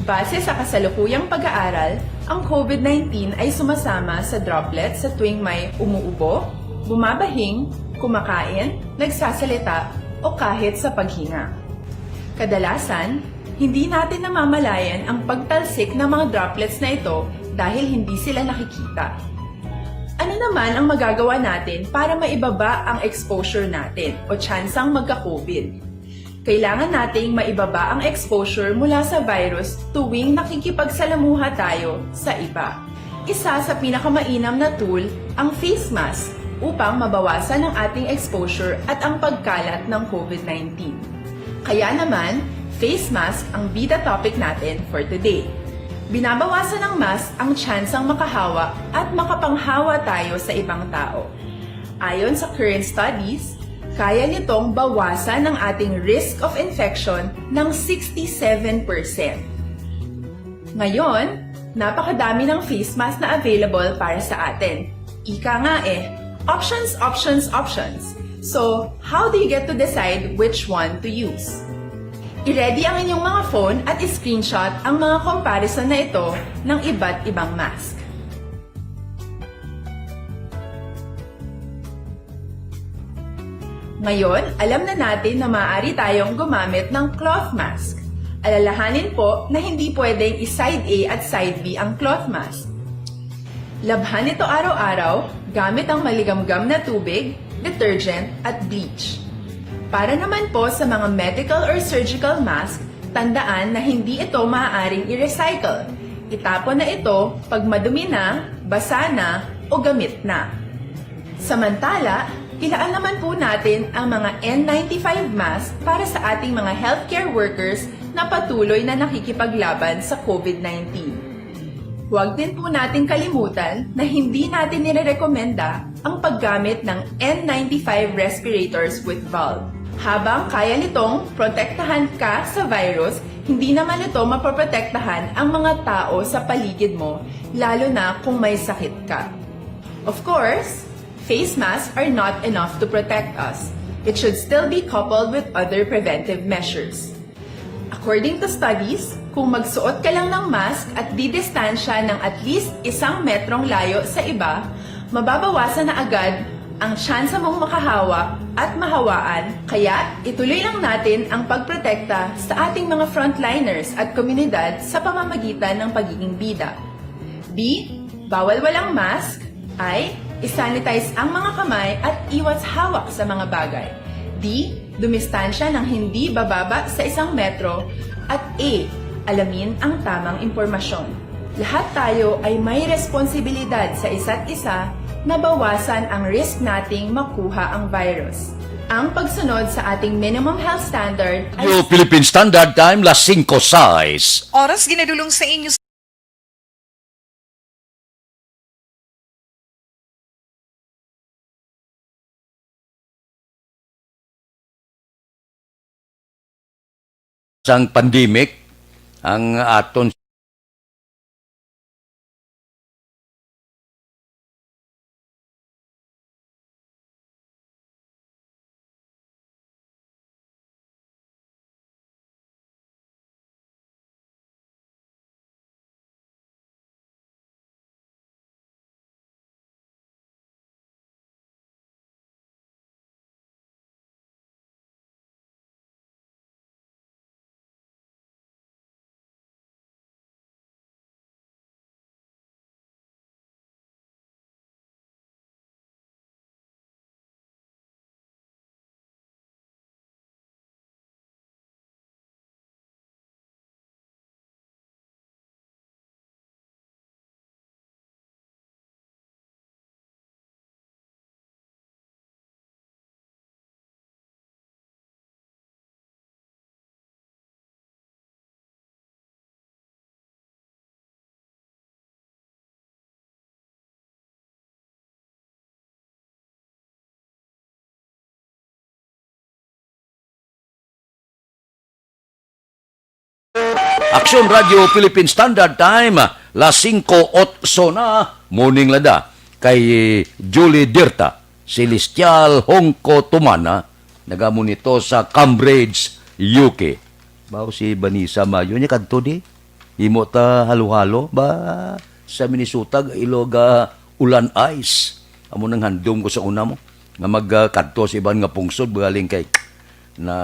Base sa kasalukuyang pag-aaral, ang COVID nineteen ay sumasama sa droplets sa tuwing may umuubo, bumabahing, kumakain, nagsasalita, o kahit sa paghinga. Kadalasan, hindi natin namamalayan ang pagtalsik ng mga droplets na ito dahil hindi sila nakikita. Ano naman ang magagawa natin para maibaba ang exposure natin o tsansang magka-COVID? Kailangan nating maibaba ang exposure mula sa virus tuwing nakikipagsalamuha tayo sa iba. Isa sa pinakamainam na tool ang face mask upang mabawasan ang ating exposure at ang pagkalat ng COVID nineteen. Kaya naman, face mask ang bida topic natin for today. Binabawasan ng mask ang tsansang makahawa at makapanghawa tayo sa ibang tao. Ayon sa current studies, kaya nitong bawasan ang ating risk of infection ng sixty-seven percent. Ngayon, napakadami ng face mask na available para sa atin. Ika nga eh, options, options, options. So, how do you get to decide which one to use? I-ready ang inyong mga phone at i-screenshot ang mga comparison na ito ng iba't ibang mask. Ngayon, alam na natin na maaari tayong gumamit ng cloth mask. Alalahanin po na hindi pwedeng i-side A at side B ang cloth mask. Labhan ito araw-araw gamit ang maligamgam na tubig, detergent, at bleach. Para naman po sa mga medical or surgical mask, tandaan na hindi ito maaaring i-recycle. Itapon na ito pag madumi na, basa na, o gamit na. Samantala, ilaan naman po natin ang mga N ninety-five mask para sa ating mga healthcare workers na patuloy na nakikipaglaban sa COVID nineteen. Huwag din po nating kalimutan na hindi natin nirerekomenda ang paggamit ng N ninety-five respirators with valve. Habang kaya nitong protektahan ka sa virus, hindi naman ito mapoprotektahan ang mga tao sa paligid mo, lalo na kung may sakit ka. Of course, face masks are not enough to protect us. It should still be coupled with other preventive measures. According to studies, kung magsuot ka lang ng mask at didistansya ng at least isang metrong layo sa iba, mababawasan na agad ang tsansa mong makahawa at mahawaan, kaya ituloy lang natin ang pagprotekta sa ating mga frontliners at komunidad sa pamamagitan ng pagiging bida. B, bawal walang mask. I, isanitize ang mga kamay at iwas hawak sa mga bagay. D, dumistansya ng hindi bababa sa isang metro. At E, alamin ang tamang impormasyon. Lahat tayo ay may responsibilidad sa isa't isa na bawasan ang risk nating makuha ang virus. Ang pagsunod sa ating minimum health standard ay Radyo Philippine Standard Time, las singko sais. Oras ginadulong sa inyo. sang pandemic, ang aton Aksyon Radio Philippine Standard Time, las singko otso na, morning lada, kay Julie Dirta, Celestial Hongko Tumana, nagamonitor sa Cambridge, U K. Bao si Vanessa Mayo niya kadto di? Imo ta halo-halo ba sa Minnesota, ilog, ah, ulan ice. Amo nang handom ko sa una mo nga mag, ah, kadto sa iban nga pungsod, galing kay na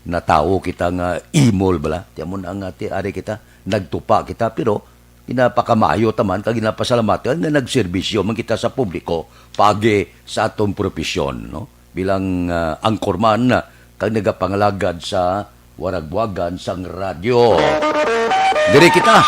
natawo kita nga imol bala. Ti amo na nga ti ari kita, nagtupa kita, pero ginapakamaayo ta man kag ginapasalamatan nga nagserbisyo man kita sa publiko paagi sa aton propesyon, no? Bilang, ah, anchorman, ah, kag nagapangalagad sa waragwagan sang radyo. Diri kita.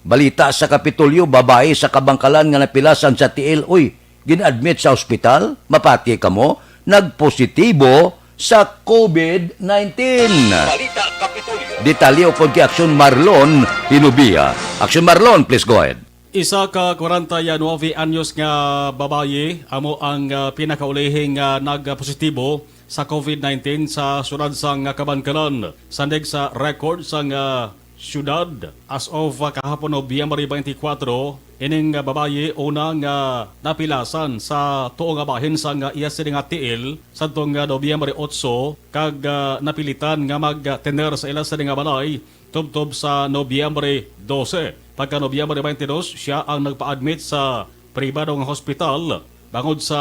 Balita sa Kapitolyo, babayi sa Kabankalan nga napilasan sa tiil, uy, gin-admit sa ospital, mapati kamo, nagpositibo sa covid nineteen. Balita Kapitolyo. Detalye upod kay Aksyon Marlon Hinubia. Aksyon Marlon, please go ahead. Isa ka kwarenta y nuebe anyos nga babayi amo ang, ah, pinakaulihing, ah, nagpositibo sa covid nineteen sa siyudad sang Kabankalan. Sandig sa record sang, ah, siyudad, as of, ah, kahapon, Nobyembre twenty-four, ining, ah, babayi una nga napilasan sa tuo nga bahin sang, ah, iya sini nga tiil sadtong, ah, Nobyembre otso, kag, ah, napilitan nga magtener sa ila sini nga balay tubtob sa Nobyembre dose. Pagka Nobyembre twenty-two, siya ang nagpa-admit sa pribado nga hospital bangod sa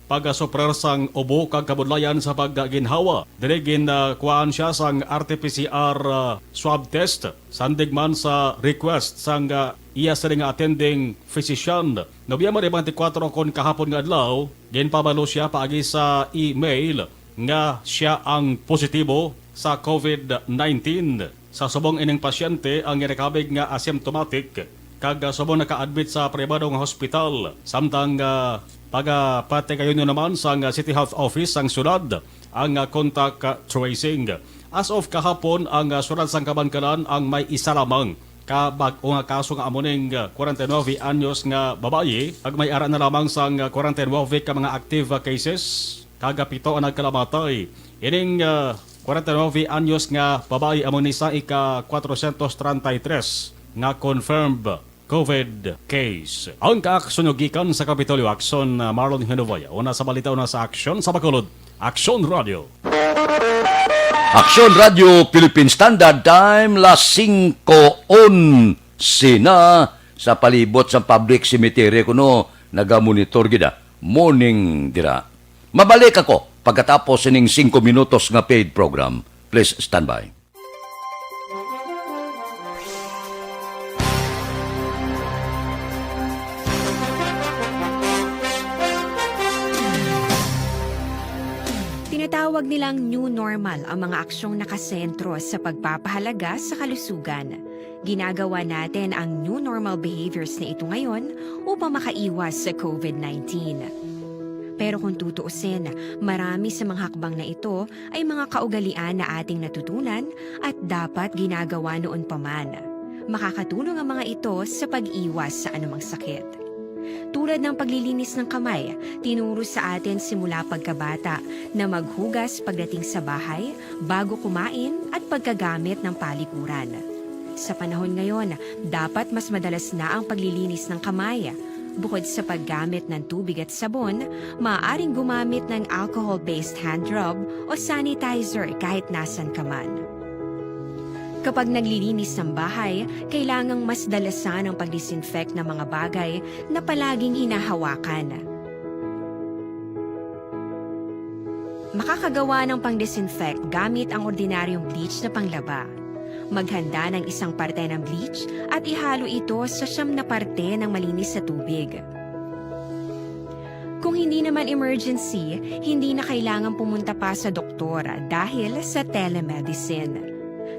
pagasuprer sang ubo kag kabudlayan sa pagginhawa. Diri gin, ah, kuhaan siya sang R T P C R, ah, swab test, sandig man sa request sang, ah, iya sini nga attending physician. Nobyembre twenty-four kon kahapon nga adlaw, ginpabalo siya paagi sa email nga siya ang positibo sa covid nineteen. Sa subong ining pasyente ang ginakabig nga asymptomatic, kag, ah, subong naka-admit sa pribado nga hospital, samtang, ah, pagapatigayon naman sang, ah, City Health Office sang syudad ang, ah, contact, ah, tracing. As of kahapon, ang, ah, syudad sang Kabankalan ang may isa lamang ka bag-o nga kaso nga amo ning, ah, kwarenta y nuebe anyos nga babayi, kag may ara na lamang sang, ah, kwarenta y nuebe ka mga active, ah, cases, kag, ah, pito ang nagkalamatay. Ining, ah, kwarenta y nuebe anyos nga babayi amo ni sa ika-kwatrosyentos treinta y tres nga confirmed covid case. Ang kaaksyon nyo gikan sa Kapitolyo, Aksyon, ah, Marlon Hinubia. Una sa balita, una sa aksyon, sa Bacolod, Aksyon Radio. Aksyon Radio Philippine Standard Time, las singko onse na. Sa palibot sa public cemetery kuno, nagamonitor gid, ah, morning dira. Mabalik ako pagkatapos sining singko minutos nga paid program. Please stand by. Tinatawag nilang new normal ang mga aksyong nakasentro sa pagpapahalaga sa kalusugan. Ginagawa natin ang new normal behaviors na ito ngayon upang makaiwas sa covid nineteen. Pero kung tutuusin, marami sa mga hakbang na ito ay mga kaugalian na ating natutunan at dapat ginagawa noon pa man. Makakatulong ang mga ito sa pag-iwas sa anumang sakit. Tulad ng paglilinis ng kamay, tinuro sa atin simula pagkabata na maghugas pagdating sa bahay, bago kumain, at pagkagamit ng palikuran. Sa panahon ngayon, dapat mas madalas na ang paglilinis ng kamay. Bukod sa paggamit ng tubig at sabon, maaaring gumamit ng alcohol-based hand rub o sanitizer kahit nasan ka man. Kapag naglilinis ng bahay, kailangang mas dalasan ang pag-disinfect ng mga bagay na palaging hinahawakan. Makakagawa ng pang-disinfect gamit ang ordinaryong bleach na panglaba. Maghanda ng isang parte ng bleach at ihalo ito sa siyam na parte ng malinis na tubig. Kung hindi naman emergency, hindi na kailangan pumunta pa sa doktor dahil sa telemedicine.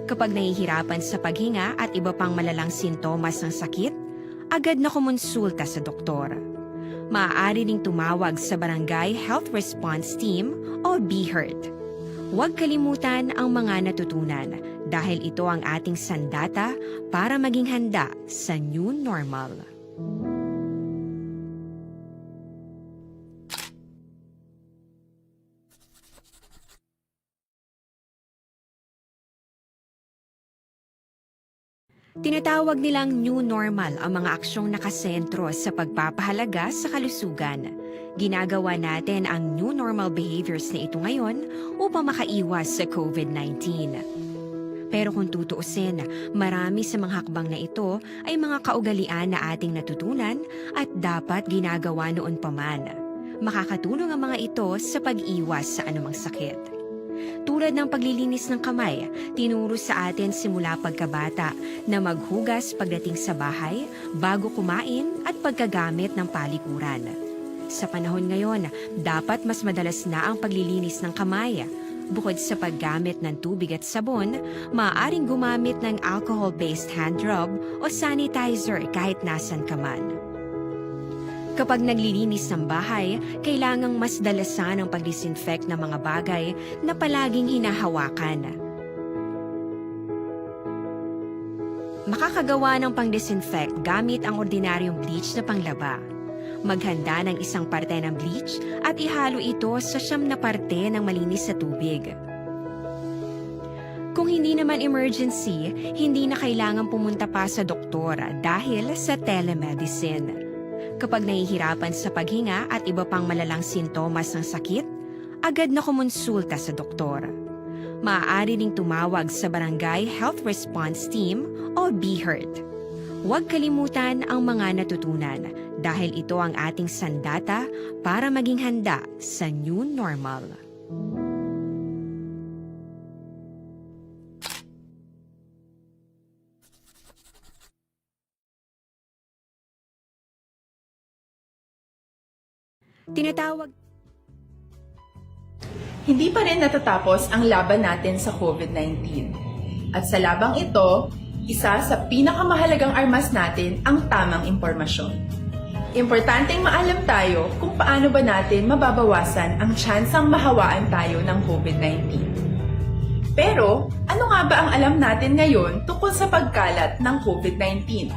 Kapag nahihirapan sa paghinga at iba pang malalang sintomas ng sakit, agad na kumonsulta sa doktor. Maaari ding tumawag sa Barangay Health Response Team o BHERT. Huwag kalimutan ang mga natutunan dahil ito ang ating sandata para maging handa sa new normal. Tinatawag nilang new normal ang mga aksyong nakasentro sa pagpapahalaga sa kalusugan. Ginagawa natin ang new normal behaviors na ito ngayon upang makaiwas sa COVID nineteen. Pero kung tutuusin, marami sa mga hakbang na ito ay mga kaugalian na ating natutunan at dapat ginagawa noon pa man. Makakatulong ang mga ito sa pag-iwas sa anumang sakit. Tulad ng paglilinis ng kamay, tinuro sa atin simula pagkabata na maghugas pagdating sa bahay, bago kumain, at pagkagamit ng palikuran. Sa panahon ngayon, dapat mas madalas na ang paglilinis ng kamay. Bukod sa paggamit ng tubig at sabon, maaaring gumamit ng alcohol-based hand rub o sanitizer kahit nasan ka man. Kapag naglilinis ng bahay, kailangang mas dalasan ang pag-disinfect ng mga bagay na palaging hinahawakan. Makakagawa ng pang-disinfect gamit ang ordinaryong bleach na panglaba. Maghanda ng isang parte ng bleach at ihalo ito sa siyam na parte ng malinis na tubig. Kung hindi naman emergency, hindi na kailangan pumunta pa sa doktor dahil sa telemedicine. Kapag nahihirapan sa paghinga at iba pang malalang sintomas ng sakit, agad na kumonsulta sa doktor. Maaari ding tumawag sa Barangay Health Response Team o BHERT. Huwag kalimutan ang mga natutunan dahil ito ang ating sandata para maging handa sa new normal. Tinatawag Hindi pa rin natatapos ang laban natin sa COVID nineteen. At sa labang ito, isa sa pinakamahalagang armas natin ang tamang impormasyon. Importanteng maalam tayo kung paano ba natin mababawasan ang tsansang mahawaan tayo ng COVID nineteen. Pero, ano nga ba ang alam natin ngayon tungkol sa pagkalat ng COVID nineteen?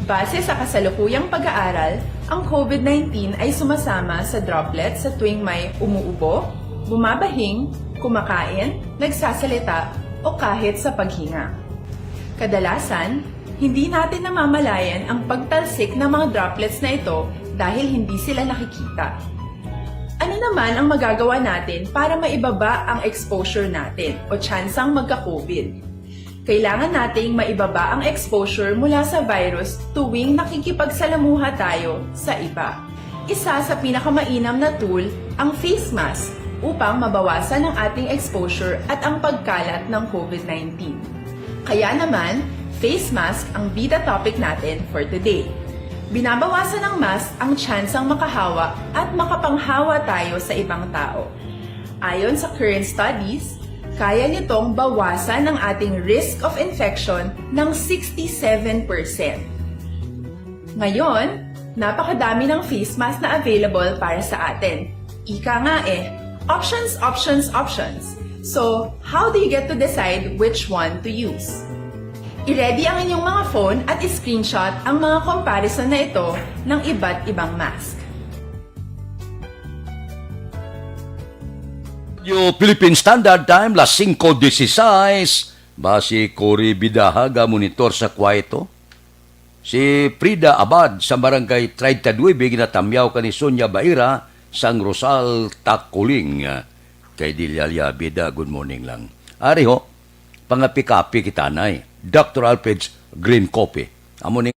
Base sa kasalukuyang pag-aaral, ang COVID nineteen ay sumasama sa droplets sa tuwing may umuubo, bumabahing, kumakain, nagsasalita, o kahit sa paghinga. Kadalasan, hindi natin namamalayan ang pagtalsik ng mga droplets na ito dahil hindi sila nakikita. Ano naman ang magagawa natin para maibaba ang exposure natin o tsansang magka-COVID? Kailangan nating maibaba ang exposure mula sa virus tuwing nakikipagsalamuha tayo sa iba. Isa sa pinakamainam na tool ang face mask upang mabawasan ang ating exposure at ang pagkalat ng COVID nineteen. Kaya naman, face mask ang bida topic natin for today. Binabawasan ng mask ang tsansang makahawa at makapanghawa tayo sa ibang tao. Ayon sa current studies, kaya nitong bawasan ang ating risk of infection ng sixty-seven percent. Ngayon, napakadami ng face mask na available para sa atin. Ika nga eh, options, options, options. So, how do you get to decide which one to use? I-ready ang inyong mga phone at i-screenshot ang mga comparison na ito ng iba't ibang mask. Radyo Philippine Standard Time, las singko dieciséis. Basi Cory Bidaha ga-monitor sa kwarto. Si Frida Abad sa Barangay treinta y nueve ginatamyaw ka ni Sonia Baira sang Rosal Takuling. Kay Delia Bida, good morning lang. Ari ho, pangapi-kapi kita, nay. Doctor Alfred's Green Coffee. Amo ni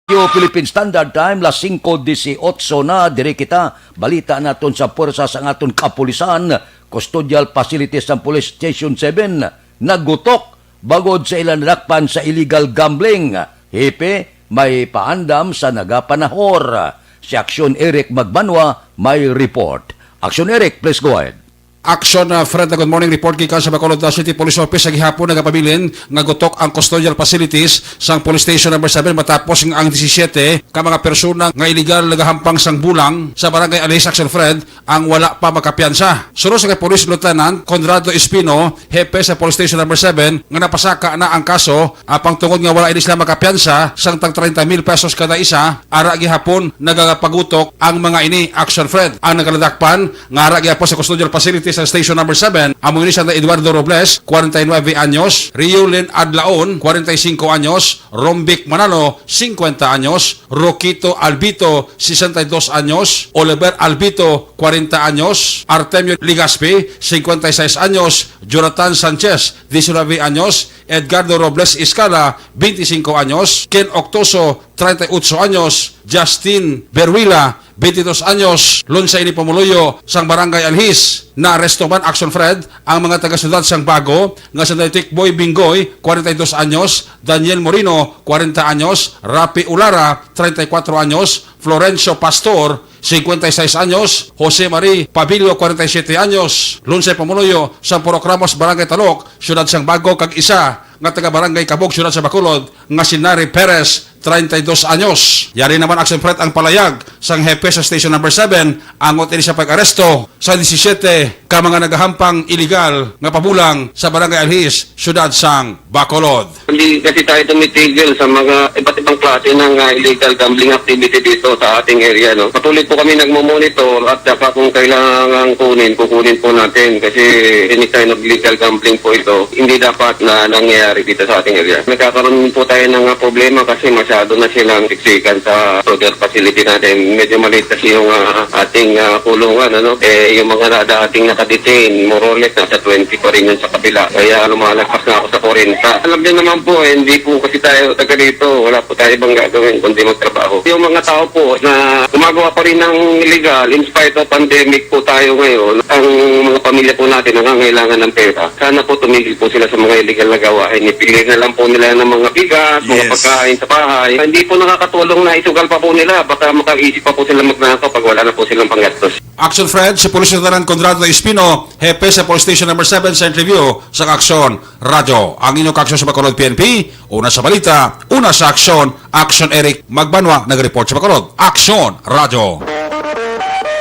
Radyo Philippine Standard Time, las singko dieciocho na, diri kita. Balita naton sa puwersa sang aton kapulisan, custodial facilities sang Police Station seven, nagutok bangod sa ila nadakpan sa illegal gambling. Hepe, may paandam sa nagapanahor. Si Aksyon Eric Magbanwa may report. Aksyon Eric, please go ahead. Action, uh, Fred, good morning. Report gikan sa Bacolod, uh, City Police Office sa gihapon nagapabilin nga gutok ang custodial facilities sang Police Station Number seven matapos nga ang disisiete ka mga persona nga iligal nagahampang sang bulang sa Barangay Alhis, Action Fred, ang wala pa makapiyansa. Suno sa kay Police Lieutenant Conrado Espino, hepe sa Police Station Number seven, nga napasaka na ang kaso, apang tungod nga wala ini sila makapiyansa sang tag treinta mil pesos kada isa, ara gihapon nagapagutok ang mga ini. Action Fred. Ang nagaladakpan nga ara gihapon sa custodial facility sa Station Number seven, amo ini sila Eduardo Robles, kwarenta y nuebe anyos, Riolin Adlaon, kwarenta y singko anyos, Rombic Manalo, singkwenta anyos, Roquito Albito, sesenta y dos anyos, Oliver Albito, kwarenta anyos, Artemio Legaspi, singkwenta y seis anyos, Jonathan Sanchez, diecinueve anyos, Edgardo Robles Escala, veinticinco anyos, Ken Octoso, treinta y ocho anyos, Justin Beruila, veintidós anyos, Lunsay ini pumuluyo sang Barangay Alhis. Naaresto man, Action Fred, ang mga taga-siyudad sang Bago nga sila Tikboy Bingoy, kwarenta y dos anyos, Daniel Moreno, kwarenta anyos, Rapi Ulara, treinta y cuatro anyos, Florencio Pastor, cincuenta y seis anyos, Jose Marie Pabilio, kwarenta y siete anyos, Lunsay pumuluyo sang Purok Ramos, Barangay Talok, siyudad sang Bago, kag isa nga taga Barangay Kabog, siyudad sa Bacolod, nga si Nari Perez, treinta y dos anyos. Yari naman, Action Fred, ang palayag sang hepe sa Station Number seven angot ini sa pag-aresto sa disisiete ka mga nagahampang iligal nga pabulang sa Barangay Alhis, siyudad sang Bacolod. Hindi kasi tayo tumitigil sa mga iba't ibang klase ng, ah, illegal gambling activity dito sa ating area, no? Patuloy po kami nagmo-monitor at saka kung kailangan kunin, kukunin po natin kasi any kind of illegal gambling po ito, hindi dapat na nangyayari dito sa ating area. Nagkakaroon po tayo ng, ah, problema kasi masyado na silang siksikan sa custodial facility natin. Medyo maliit kasi yung, ah, ating, ah, kulungan, ano? Eh, yung mga na, dating nakadetain, more or less, nasa twenty pa rin yun sa kabila. Kaya lumalagpas na ako sa kwarenta. Alam niyo naman po, eh, hindi po kasi tayo taga dito. Wala po tayo ibang gagawin kundi magtrabaho. Yung mga tao po na gumagawa pa rin ng illegal, in spite of pandemic po tayo ngayon, ang mga pamilya po natin nangangailangan ng pera. Sana po tumigil po sila sa mga illegal na gawain. Ipigay na lang po nila ng mga bigas, mga Yes. pagkain sa bahay. Hindi po nakakatulong na isugal pa po nila. Baka makaisip pa po sila magnakaw pag wala na po silang panggastos. Action Fred, si Police Lieutenant Conrado Espino, hepe sa Police Station Number seven sa interview sa Aksyon Radyo. Ang inyong kaaksyon sa Bacolod P N P, una sa balita, una sa aksyon, Action Eric Magbanwa, nag-report sa Bacolod. Aksyon Radyo.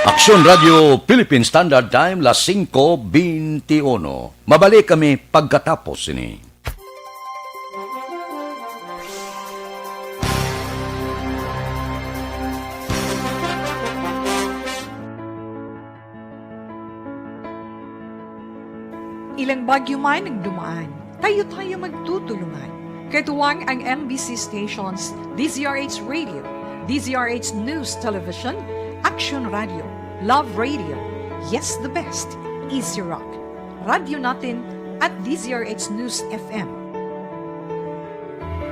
Aksyon Radyo, Philippine Standard Time, las singko beintiuno. Mabalik kami pagkatapos sini. Ilang bagyo man ang dumaan, tayo-tayo magtutulungan. Katuwang ang M B C stations, D Z R H Radio, D Z R H News Television, Action Radio, Love Radio, Yes the Best, Easy Rock, Radyo Natin, at D Z R H News F M.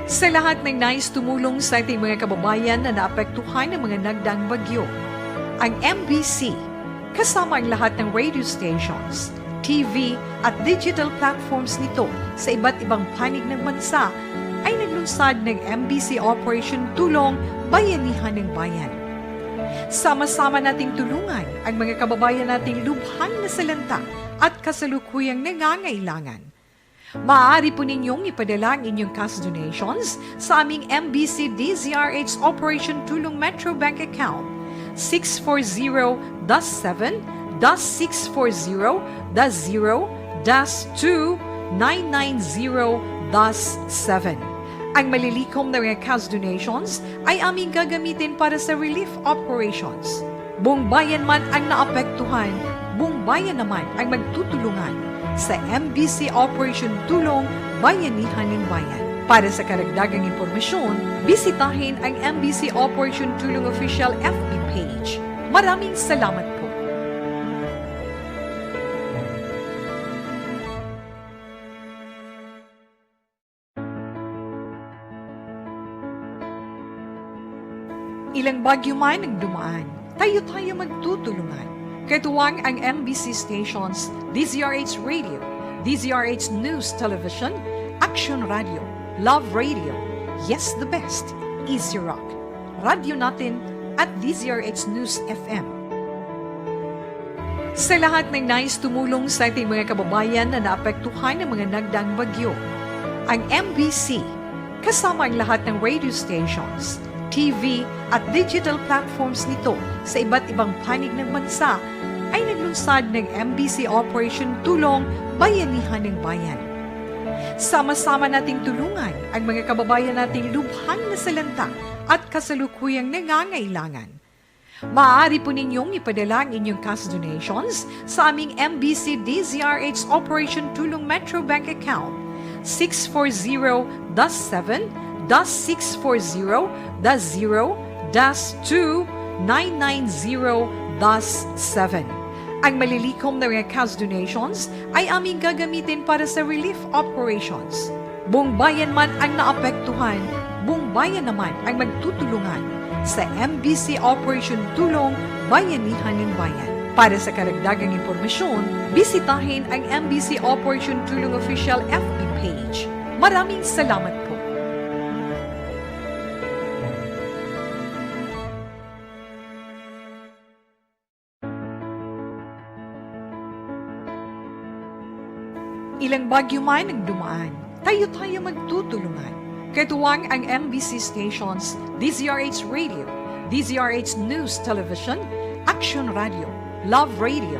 Sa lahat ng nais tumulong sa ating mga kababayan na naapektuhan ng mga nagdaang bagyo, ang M B C, kasama ang lahat ng radio stations, T V, at digital platforms nito sa iba't ibang panig ng bansa, ay naglunsad ng M B C Operation Tulong Bayanihan ng Bayan. Sama-sama nating tulungan ang mga kababayan nating lubhang nasalanta at kasalukuyang nangangailangan. Maaari po ninyong ipadala ang inyong cash donations sa aming M B C D Z R H Operation Tulong Metro Bank Account, six four zero dash seven dash six four zero dash zero dash two nine nine zero dash seven. Ang malilikom na mga cash donations ay aming gagamitin para sa relief operations. Buong bayan man ang naapektuhan, buong bayan naman ang magtutulungan sa M B C Operation Tulong Bayanihan ng Bayan. Para sa karagdagang impormasyon, bisitahin ang M B C Operation Tulong Official F B page. Maraming salamat po. Ilang bagyo man ang dumaan, tayo-tayo magtutulungan. Katuwang ang M B C stations, D Z R H Radio, D Z R H News Television, Action Radio, Love Radio, Yes the Best, Easy Rock, Radyo Natin, at D Z R H News F M. Sa lahat ng nais tumulong sa ating mga kababayan na naapektuhan ng mga nagdaang bagyo, ang M B C, kasama ang lahat ng radio stations, T V, at digital platforms nito sa iba't ibang panig ng bansa, ay naglunsad ng M B C Operation Tulong Bayanihan ng Bayan. Sama-sama nating tulungan ang mga kababayan nating lubhang nasalanta at kasalukuyang nangangailangan. Maaari po ninyong ipadala ang inyong cash donations sa aming M B C D Z R H Operation Tulong Metro Bank Account, six four zero dash seven dash six four zero dash zero dash two nine nine zero dash seven. Ang malilikom na mga cash donations ay aming gagamitin para sa relief operations. Buong bayan man ang naapektuhan, buong bayan naman ang magtutulungan sa M B C Operation Tulong Bayanihan ng Bayan. Para sa karagdagang impormasyon, bisitahin ang M B C Operation Tulong Official F B page. Maraming salamat po. Ilang bagyo man ang dumaan, tayo-tayo magtutulungan. Katuwang ang M B C stations, D Z R H Radio, D Z R H News Television, Action Radio, Love Radio,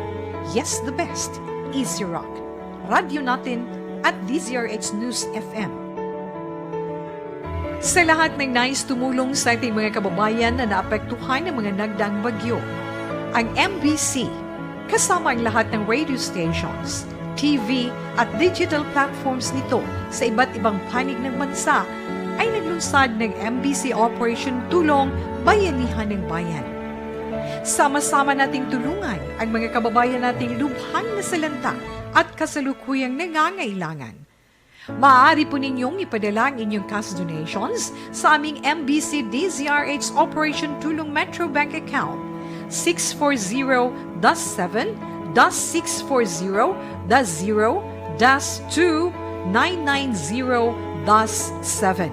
Yes the Best, Easy Rock, Radyo Natin, at D Z R H News F M. Sa lahat ng nais tumulong sa ating mga kababayan na naapektuhan ng mga nagdaang bagyo, ang M B C, kasama ang lahat ng radio stations, T V, at digital platforms nito sa iba't ibang panig ng bansa, ay naglunsad ng M B C Operation Tulong Bayanihan ng Bayan. Sama-sama nating tulungan ang mga kababayan nating lubhang nasalanta at kasalukuyang nangangailangan. Maaari po ninyong ipadala ang inyong cash donations sa aming M B C D Z R H Operation Tulong Metro Bank Account, six four zero dash seven dash six four zero dash zero dash two nine nine zero dash seven.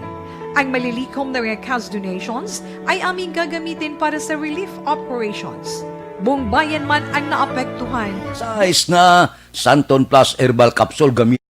Ang malilikom na mga cash donations ay aming gagamitin para sa relief operations. Buong bayan man ang naapektuhan. Size na Santon Plus Herbal Capsule, gami-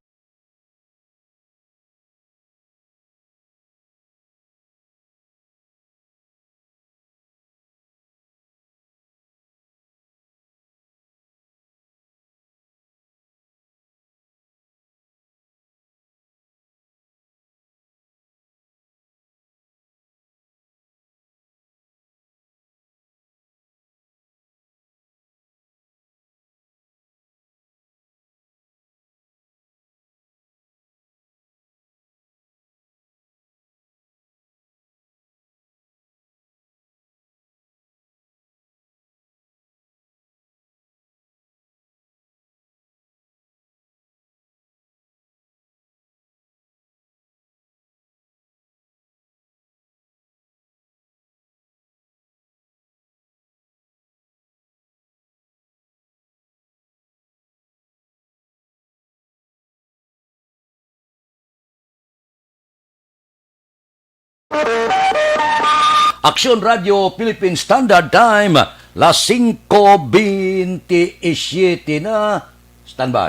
Aksyon Radio Philippine Standard Time, las singko bentisiete na. Standby.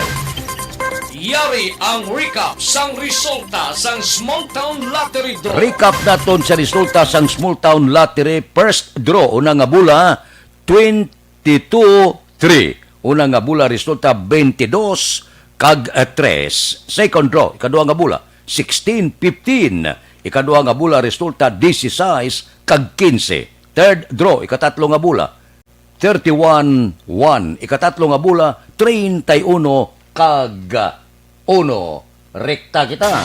Yari ang recap sang resulta sang Small Town Lottery Draw. Recap naton sa resulta sang Small Town Lottery first draw. Una nga bola, twenty-two three. Una nga bola resulta twenty-dos kag, eh, tres. Second draw, ikaduha nga bola, sixteen fifteen. Ikaduha nga bola resulta dieciséis kag quince. Third draw, ikatatlo nga bola, thirty-one one. Ikatatlo nga bola, treinta y uno kag uno. Rekta kita.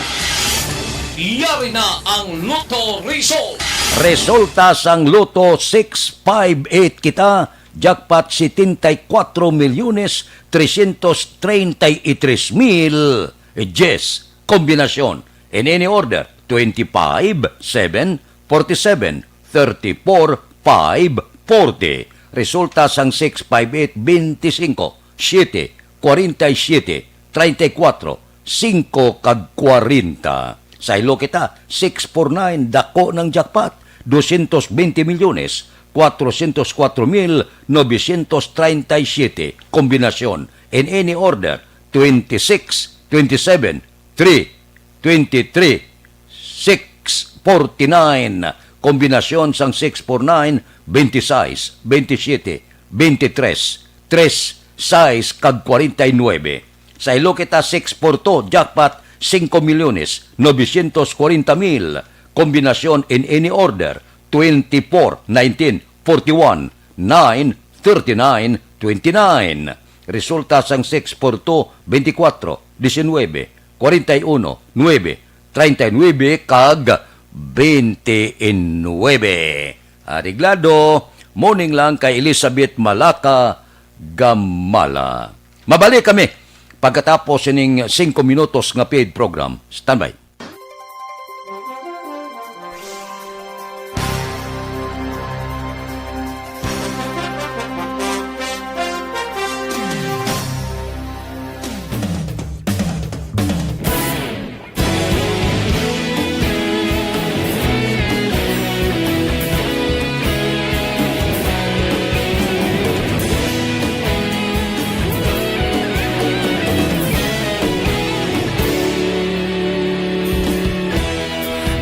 Yari na ang Lotto Result. Resulta sang Lotto six five eight kita, jackpot setenta y cuatro milyones trescientos treinta y tres mil diez. Kombinasyon, in any order, twenty-five, seven, forty-seven, thirty-four, five, forty. Resulta sang six five eight, twenty-cinco, siete, cuarenta y siete, treinta y cuatro, cinco kag cuarenta. Saylo kita, six four nine, dako ng jackpot, doscientos veinte milyones, cuatrocientos cuatro mil novecientos treinta y siete. Kombinasyon, in any order, twenty-six, twenty-seven, three, twenty-three, six forty-nine. Kombinasyon sang six four nine, twenty-six, twenty-seven, twenty-three, tres, sais, kag forty-nine. Saylo kita six four two, jackpot singko milyones novecientos cuarenta mil. Kombinasyon in any order, twenty-four, nineteen, forty-one, nine, thirty-nine, twenty-nine. Resulta sang six four two, twenty-four, diecinuebe, cuarenta y uno, nuebe, treinta y nuebe, kag twenty y nuebe. Areglado, morning lang kay Elizabeth Malaka Gamala. Mabalik kami pagkatapos sining singko minutos nga paid program. Standby.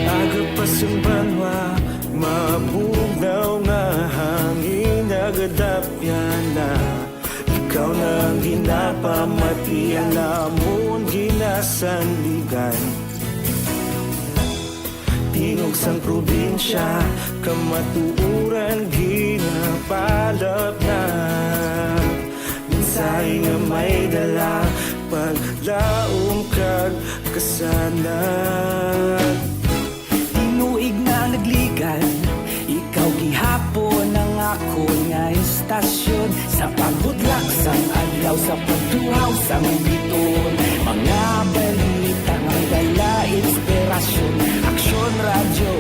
Aga pa sing banwa, mabugnaw nga hangin nagadapyan na. Ikaw na ang ginapamatian namon ginasandigan. Tingog sang probinsya, kamatuoran ginapalapnap. Mensahe nga may dala, paglaom kag kasanag. Tinuig na nagligad, ikaw gihapon ang akon nga estasyon. Sa pagbudlak sang adlaw, sa pagtuhaw sang bituon, mga balita nga may dala inspirasyon. Aksyon Radyo,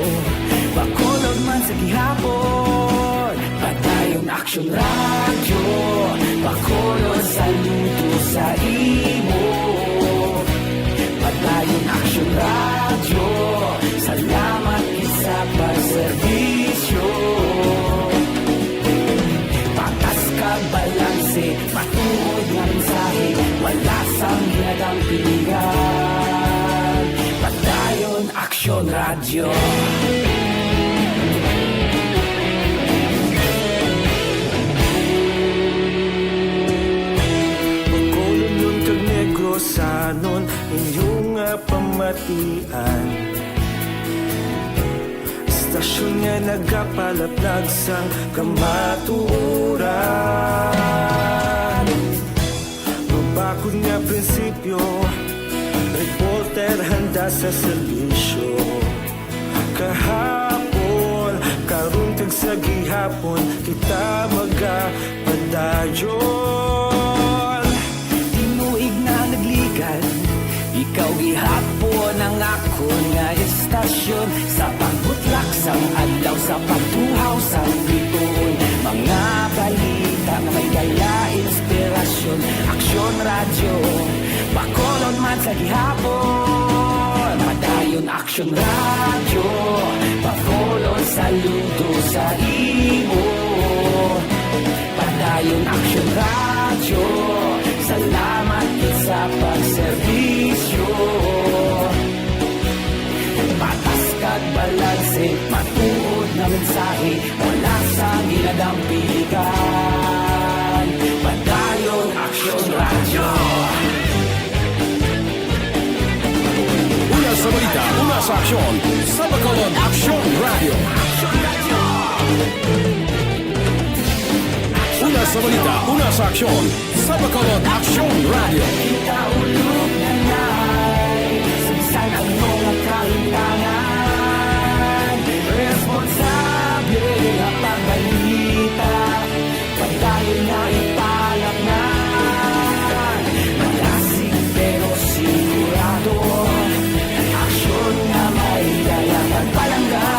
Bacolod man sa gihapon. Padayon Aksyon Radyo, Bacolod, saludo sa imo. Padayon Aksyon Radyo, salamat gid sa pagserbisyo. Patas kag balanse, matuod nga mensahe, wala sang ginadampingan. Padayon Aksyon Radyo. Bacolodnon kag Negrosanon, inyo nga pamatian. Estasyon nga nagapalaplag sang kamatuoran. Mabakod nga prinsipyo, reporter handa sa serbisyo. Kahapon, karon, kag sa gihapon, kita magapadayon. Tinuig na nagligad, ikaw gihapon ang akon nga estasyon. Sa pagbutlak sang adlaw, sa pagtuhaw sang bituon, mga balita nga may dala inspirasyon. Aksyon Radyo, Bacolod man sa gihapon. Padayon Action Radyo, pa-follow, saludo sa imo. Padayon Action Radyo, salamat gid sa pagserbisyo. Patas kag balanse, matuod nga mensahe, wala sang ginadampigan. Padayon Action Radyo. Una sa balita, una sa aksyon, sa Bacolod Action Radio. Una sa balita, una sa aksyon, sa Bacolod Action Radio. Kita ulog na nai, sa bisan ano nga kahimtangan, responsable nga pagbalita. Padayon nga ipalatnan, malasig pero sigurado, aksyon nga may dala kag palangga.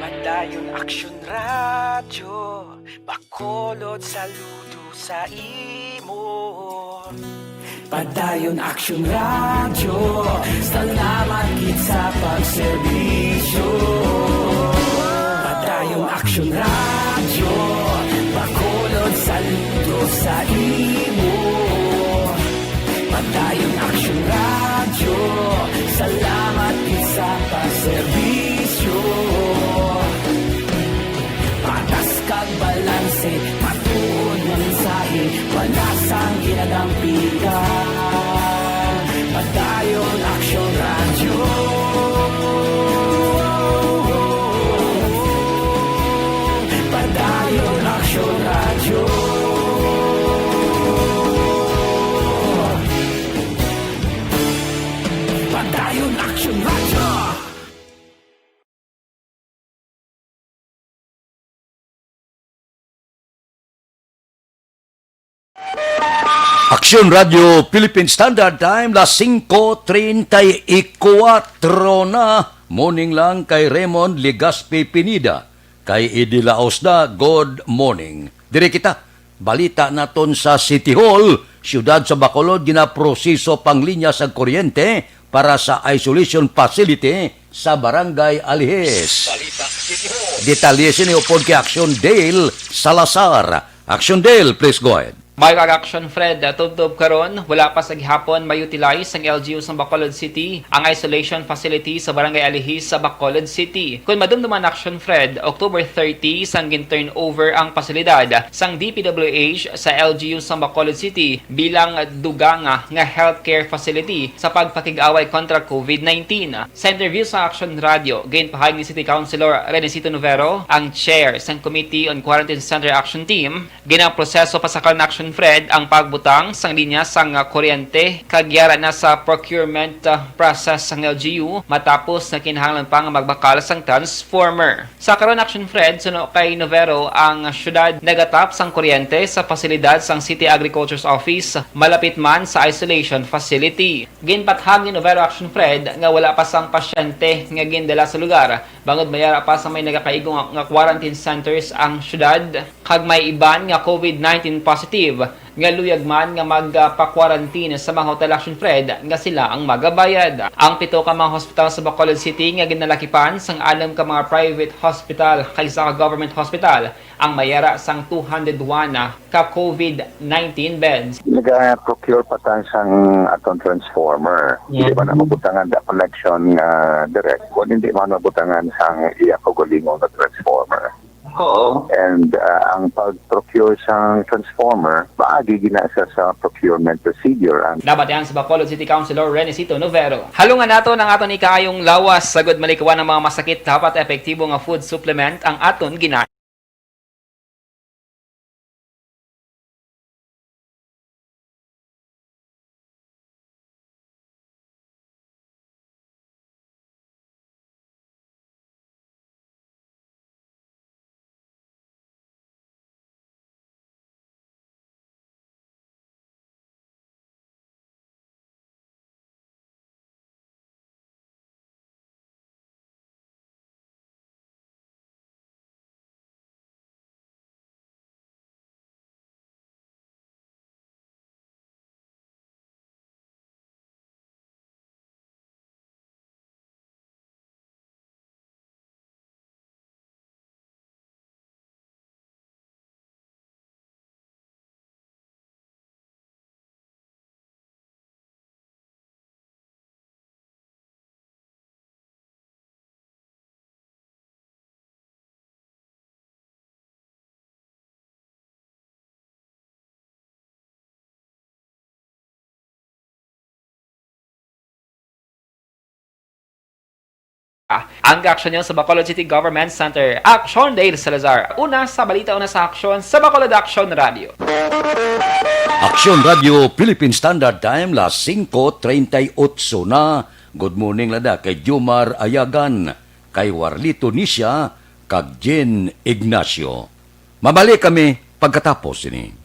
Padayon Aksyon Radyo, Bacolod, saludo sa imo. Padayon Aksyon Radyo, salamat gid sa pagserbisyo. Padayon Aksyon Radyo, Bacolod, saludo sa imo. Padayon Aksyon Radyo, salamat gid sa pagserbisyo. Patas kag balanse, matuod nga mensahe, wala sang ginadampigan. Padayon Aksyon Radyo. Padayon Aksyon Radyo. Padayon Aksyon Radyo. Aksyon Radio Philippine Standard Time, las singko treinta y cuatro na. Morning lang kay Raymond Legaspi Pineda, kay Eddie Laosda, good morning. Diri kita, balita naton sa City Hall, siyudad sa Bacolod, ginaproseso panglinya sa kuryente para sa isolation facility sa Barangay Alihis. Balita City Hall. Detalye sini upod kay Action Dale Salazar. Action Dale, please go ahead. Mayo kag Action Fred, tubtob karon, wala pa sa gihapon ma-utilize sang L G U sang Bacolod City ang isolation facility sa Barangay Alihis sa Bacolod City. Kon madumduman, Action Fred, October thirty sang gin-turn over ang pasilidad sang D P W H sa L G U sang Bacolod City bilang dugang nga healthcare facility sa pagpakig-away kontra COVID nineteen. Sa interview sa Action Radio, ginpahayag ni City Councilor Renesito Novero, ang chair sang Committee on Quarantine Center Action Team, ginaproseso pa sa karon, Action Fred, ang pagbutang sang linya sang kuryente, kag yara na sa procurement, ah, process sang L G U, matapos nga kinahanglan pa nga magbakal sang transformer. Sa karon, Action Fred, suno kay Novero, ang syudad nagatap sang kuryente sa pasilidad sang City Agriculture's Office, malapit man sa isolation facility. Ginpathag ni Novero, Action Fred, nga wala pa sang pasyente nga gindala sa lugar, bangod may ara pa sa may nagakaigo nga, nga quarantine centers ang syudad, kag may iban nga COVID nineteen positive nga luyag man nga magpa-quarantine sa mga hotel, Action Fred, nga sila ang magabayad. Ang pito ka mga hospital sa Bacolod City nga ginalakipan sang anom ka mga private hospital kag isa ka government hospital ang may ara sang two hundred one ka COVID nineteen beds. Naga-procure pa ta sang aton transformer. Yeah. Hindi man na mabutangan da connection nga direct. Kung hindi man mabutangan sang iya kaugalingon nga transformer. Oo. And, ah, ang pag-procure sang transformer, paagi gina sa, sa procurement procedure. Ang Nabatian sa Bacolod City Councilor Renesito Novero. Halungan naton ang aton ikaayong lawas. Sagod malikawan ang mga masakit, dapat epektibo nga food supplement ang aton gina- Ang aksyon niyo sa Bacolod City Government Center. Aksyon, Dale Salazar. Una sa balita, una sa aksyon sa Bacolod Aksyon Radio. Aksyon Radio, Philippine Standard Time, las singko treinta y ocho na. Good morning lada kay Jomar Ayagan, kay Warlito Nisha, kag Jen Ignacio. Mabalik kami pagkatapos ini.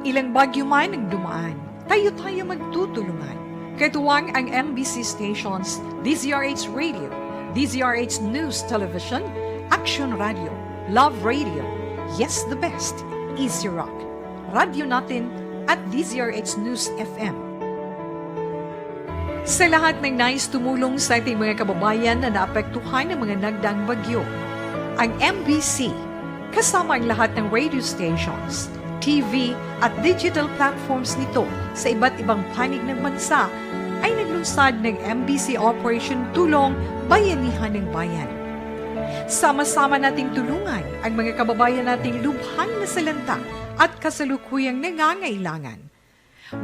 Ilang bagyo man ang dumaan, tayo-tayo magtutulungan. Katuwang ang M B C stations, D Z R H Radio, D Z R H News Television, Action Radio, Love Radio, Yes the Best, Easy Rock, Radyo Natin, at D Z R H News F M. Sa lahat ng nais tumulong sa ating mga kababayan na naapektuhan ng mga nagdaang bagyo, ang M B C, kasama ang lahat ng radio stations, T V, at digital platforms nito sa iba't ibang panig ng bansa, ay naglunsad ng M B C Operation Tulong Bayanihan ng Bayan. Sama-sama nating tulungan ang mga kababayan nating lubhang nasalanta at kasalukuyang nangangailangan.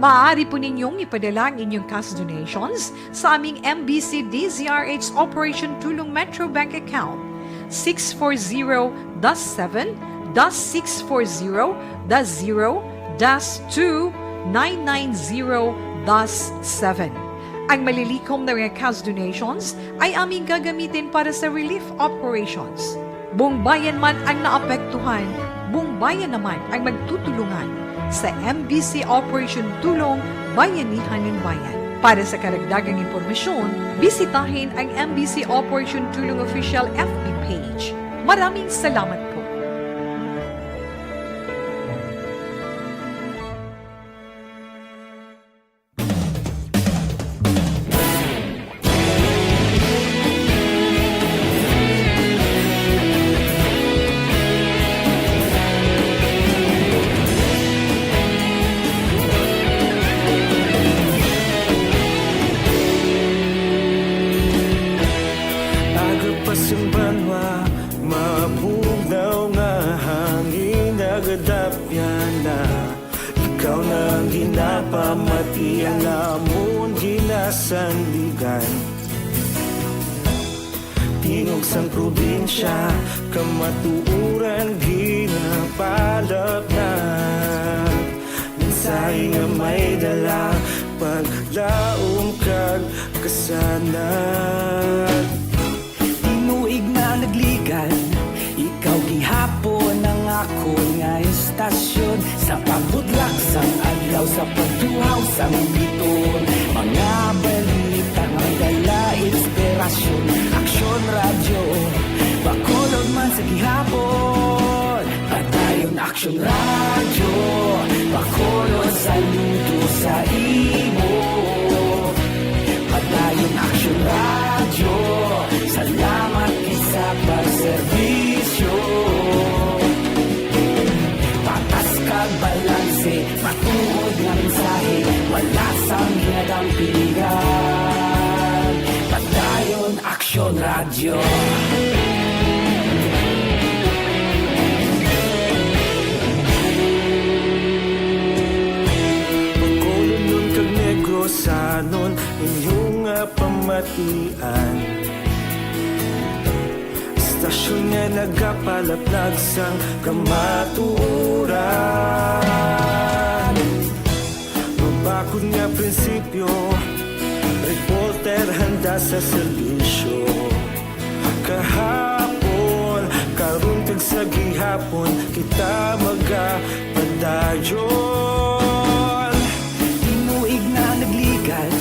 Maaari po ninyong ipadala ang inyong cash donations sa aming M B C D Z R H Operation Tulong Metro Bank Account six four zero dash seven dash six four zero dash zero dash two nine nine zero dash seven. Ang malilikom na mga cash donations ay aming gagamitin para sa relief operations. Buong bayan man ang naapektuhan, buong bayan naman ang magtutulungan sa M B C Operation Tulong Bayanihan ng Bayan. Para sa karagdagang impormasyon, bisitahin ang M B C Operation Tulong Official F B page. Maraming salamat po. Aga pa sing banwa, mabugnaw nga hangin, nagadapyan na. Ikaw na ang ginapamati, ang amon ginasandigan. Tingog sang probinsya, kamatuoran ginapalapnag. Mensahe nga may dala, paglaom kag kasanag. Tinuig na nagligad, ikaw gihapon ang akon nga estasyon. Sa pagbutlak sang adlaw, sa pagtuhaw sang bituon, mga balita may dala inspirasyon. Aksyon Radyo, Bacolod man sa gihapon. Padayon Aksyon Radyo, Bacolod, saludo sa imo. Padayon Aksyon Radyo, salamat gid sa pagserbisyo. Patas kag balanse, matuod nga mensahe, wala sang ginadampingan. Padayon Aksyon Radyo. Bacolodnon kag Negrosanon, inyo nga pamatian. Estasyon nga nagapalaplag sang kamatuoran. Mabakod nga prinsipyo, reporter handa sa serbisyo. Kahapon, karon kag sa gihapon, kita magapadayon. Tinuig na nagligad,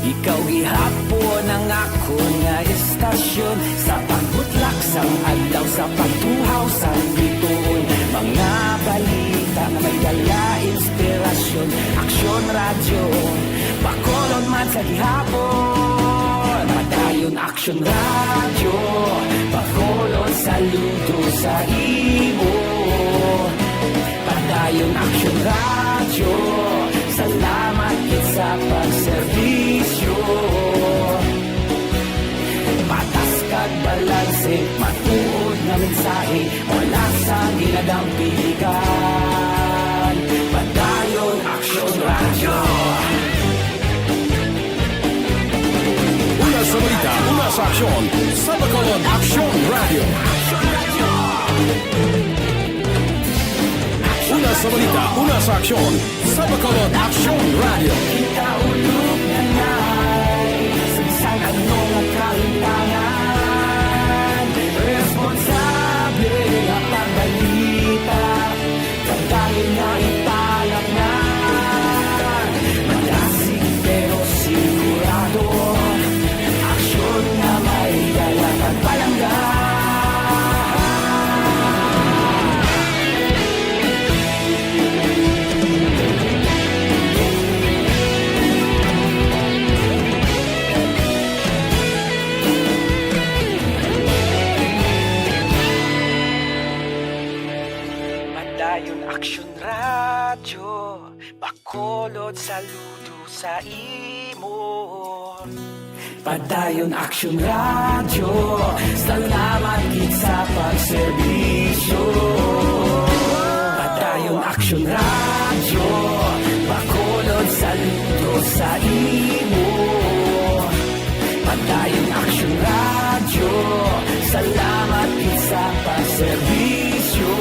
ikaw gihapon ang akon nga estasyon. Sa pagbutlak sang adlaw, sa pagtuhaw sang bituon, mga balita nga may dala inspirasyon. Aksyon Radyo, Bacolod man sa gihapon. Padayon Aksyon Radyo, Bacolod saludo sa imo. Padayon Aksyon Radyo, salamat gid sa pagserbisyo. Patas kag balanse, matuod nga mensahe, wala sang ginadampigan. Padayon Aksyon Radyo. Una sa balita, una sa aksyon, sa Bacolod Aksyon Radyo. Una sa balita, una sa aksyon, sa Bacolod Aksyon Radyo. Kita ulog na nay, sa bisan ano nga kahintangan, responsable nga pagbalita, pagdali nga ipalapnan. Madasig pero sigurado, aksyon nga may dala kag palangga. Padayon Aksyon Radyo, Bacolod saludo sa imo. Padayon Aksyon Radyo, salamat gid sa pagserbisyo. Padayon Aksyon Radyo, Bacolod saludo sa imo. Padayon Aksyon Radyo, salamat gid sa pagserbisyo.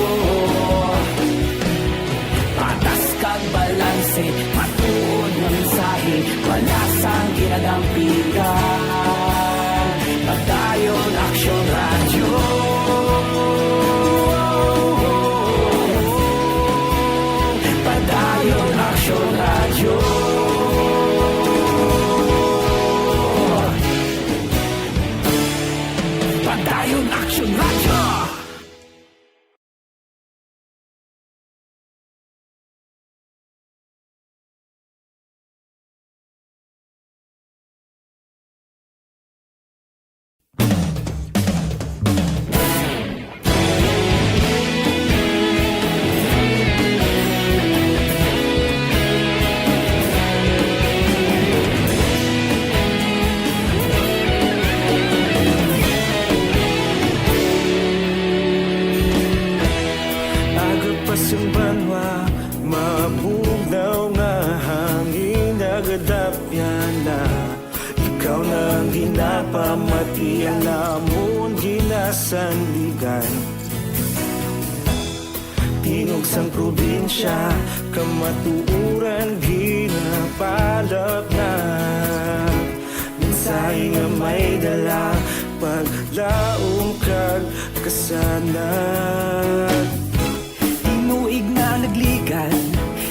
Patas kag balanse, matuod nga mensahe, wala sang ginadampigan. Padayon Aksyon Radyo. Padayon Aksyon Radyo. Padayon Aksyon Radyo. Aga pa sang banwa, mabugnaw nga hangin nagadapyan na. Ikaw na ang ginapamati, ang namon ginasandigan. Tingog sang probinsya, kamatuoran ginapalapnag. Mensahe nga may dala, paglaom kag kasanag. Tinuig na nagligan,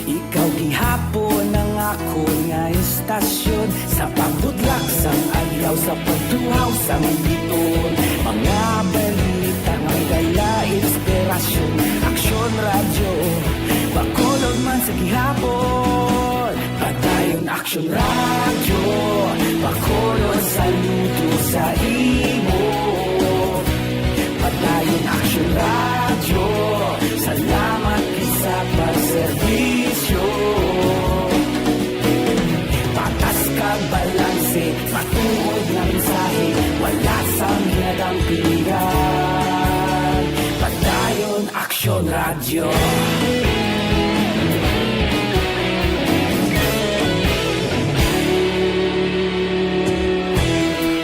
ikaw gihapon ang akon nga istasyon. Sa pagbutlak sang adlaw, sa pagtuhaw sang biton, mga balita nga may dala inspirasyon. Aksyon Radyo, Bacolod man sa gihapon. Padayon Aksyon Radyo, Bacolod saludo sa imo. Padayon Aksyon Radyo, salamat gid sa pagserbisyo. Patas kag balanse, matuod nga mensahe, wala sang ginadampigan. Padayon Aksyon Radyo.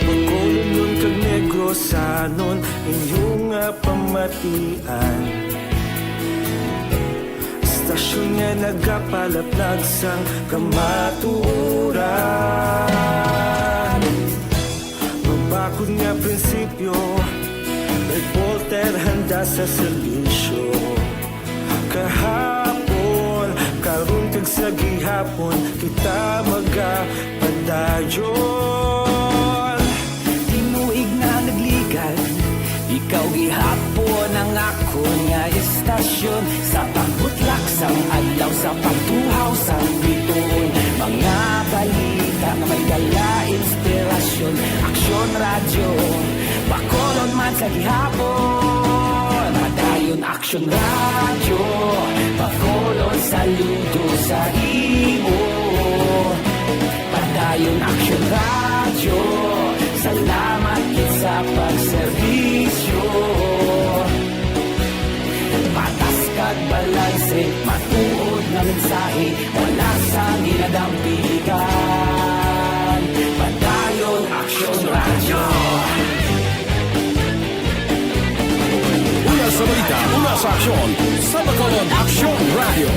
Bacolodnon kag Negrosanon, inyo nga pamatian. Istasyon nga nagapalaplag sang kamatuoran. Mabakod nga prinsipyo, reporter handa sa serbisyo. Kahapon, karon kag sa gihapon, kita magapadayon. Tinuig na nagligan, ikaw gihapon ang akon nga istasyon. Sa pagbutlak sang adlaw, sa pagtuhaw sang bituon, Aksyon Radyo, Bacolod man sa gihapon. Padayon Aksyon Radyo, Bacolod saludo sa imo. Padayon Aksyon Radyo, salamat gid sa pagserbisyo. Patas kag balanse, matuod nga mensahe, wala sang ginadampigan. Padayon Aksyon Radyo. Una sa balita, una sa aksyon, sa Bacolod Aksyon Radyo.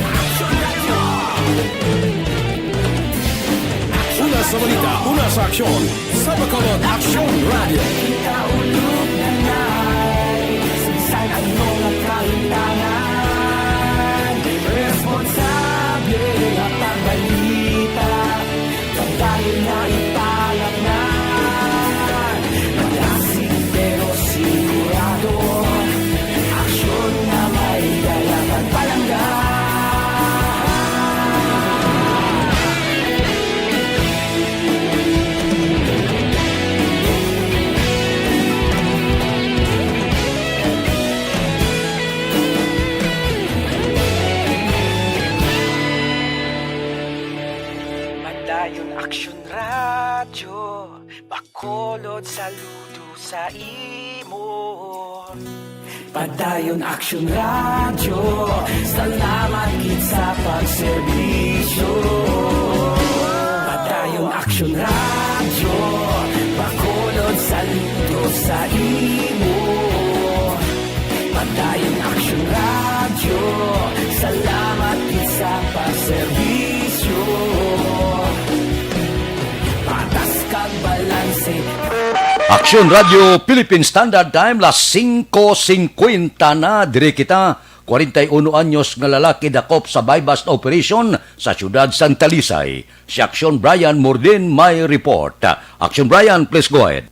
Una sa balita, una sa aksyon, sa Bacolod Aksyon Radyo. Ikaulog na nay, sa ano nga kahimtangan, responsable nga pagbalita, padayon na ipalaknan. Malasig pero sigurado, aksyon nga may dala kag palangga. Padayon Aksyon Radyo, Bacolod saludo sa imo. Padayon Aksyon Radyo, salamat gid sa pagserbisyo. Padayon Aksyon Radyo, Bacolod saludo sa imo. Padayon Aksyon Radyo, salamat gid sa pagserbisyo. Patas kag balanse. Aksyon Radyo Philippine Standard Time, las singko singkwenta na. Diri kita, kwarenta y uno anyos nga lalaki dakop sa buy-bust operation sa siyudad sang Talisay. Si Aksyon Brian Mordin may report. Aksyon Brian, please go ahead.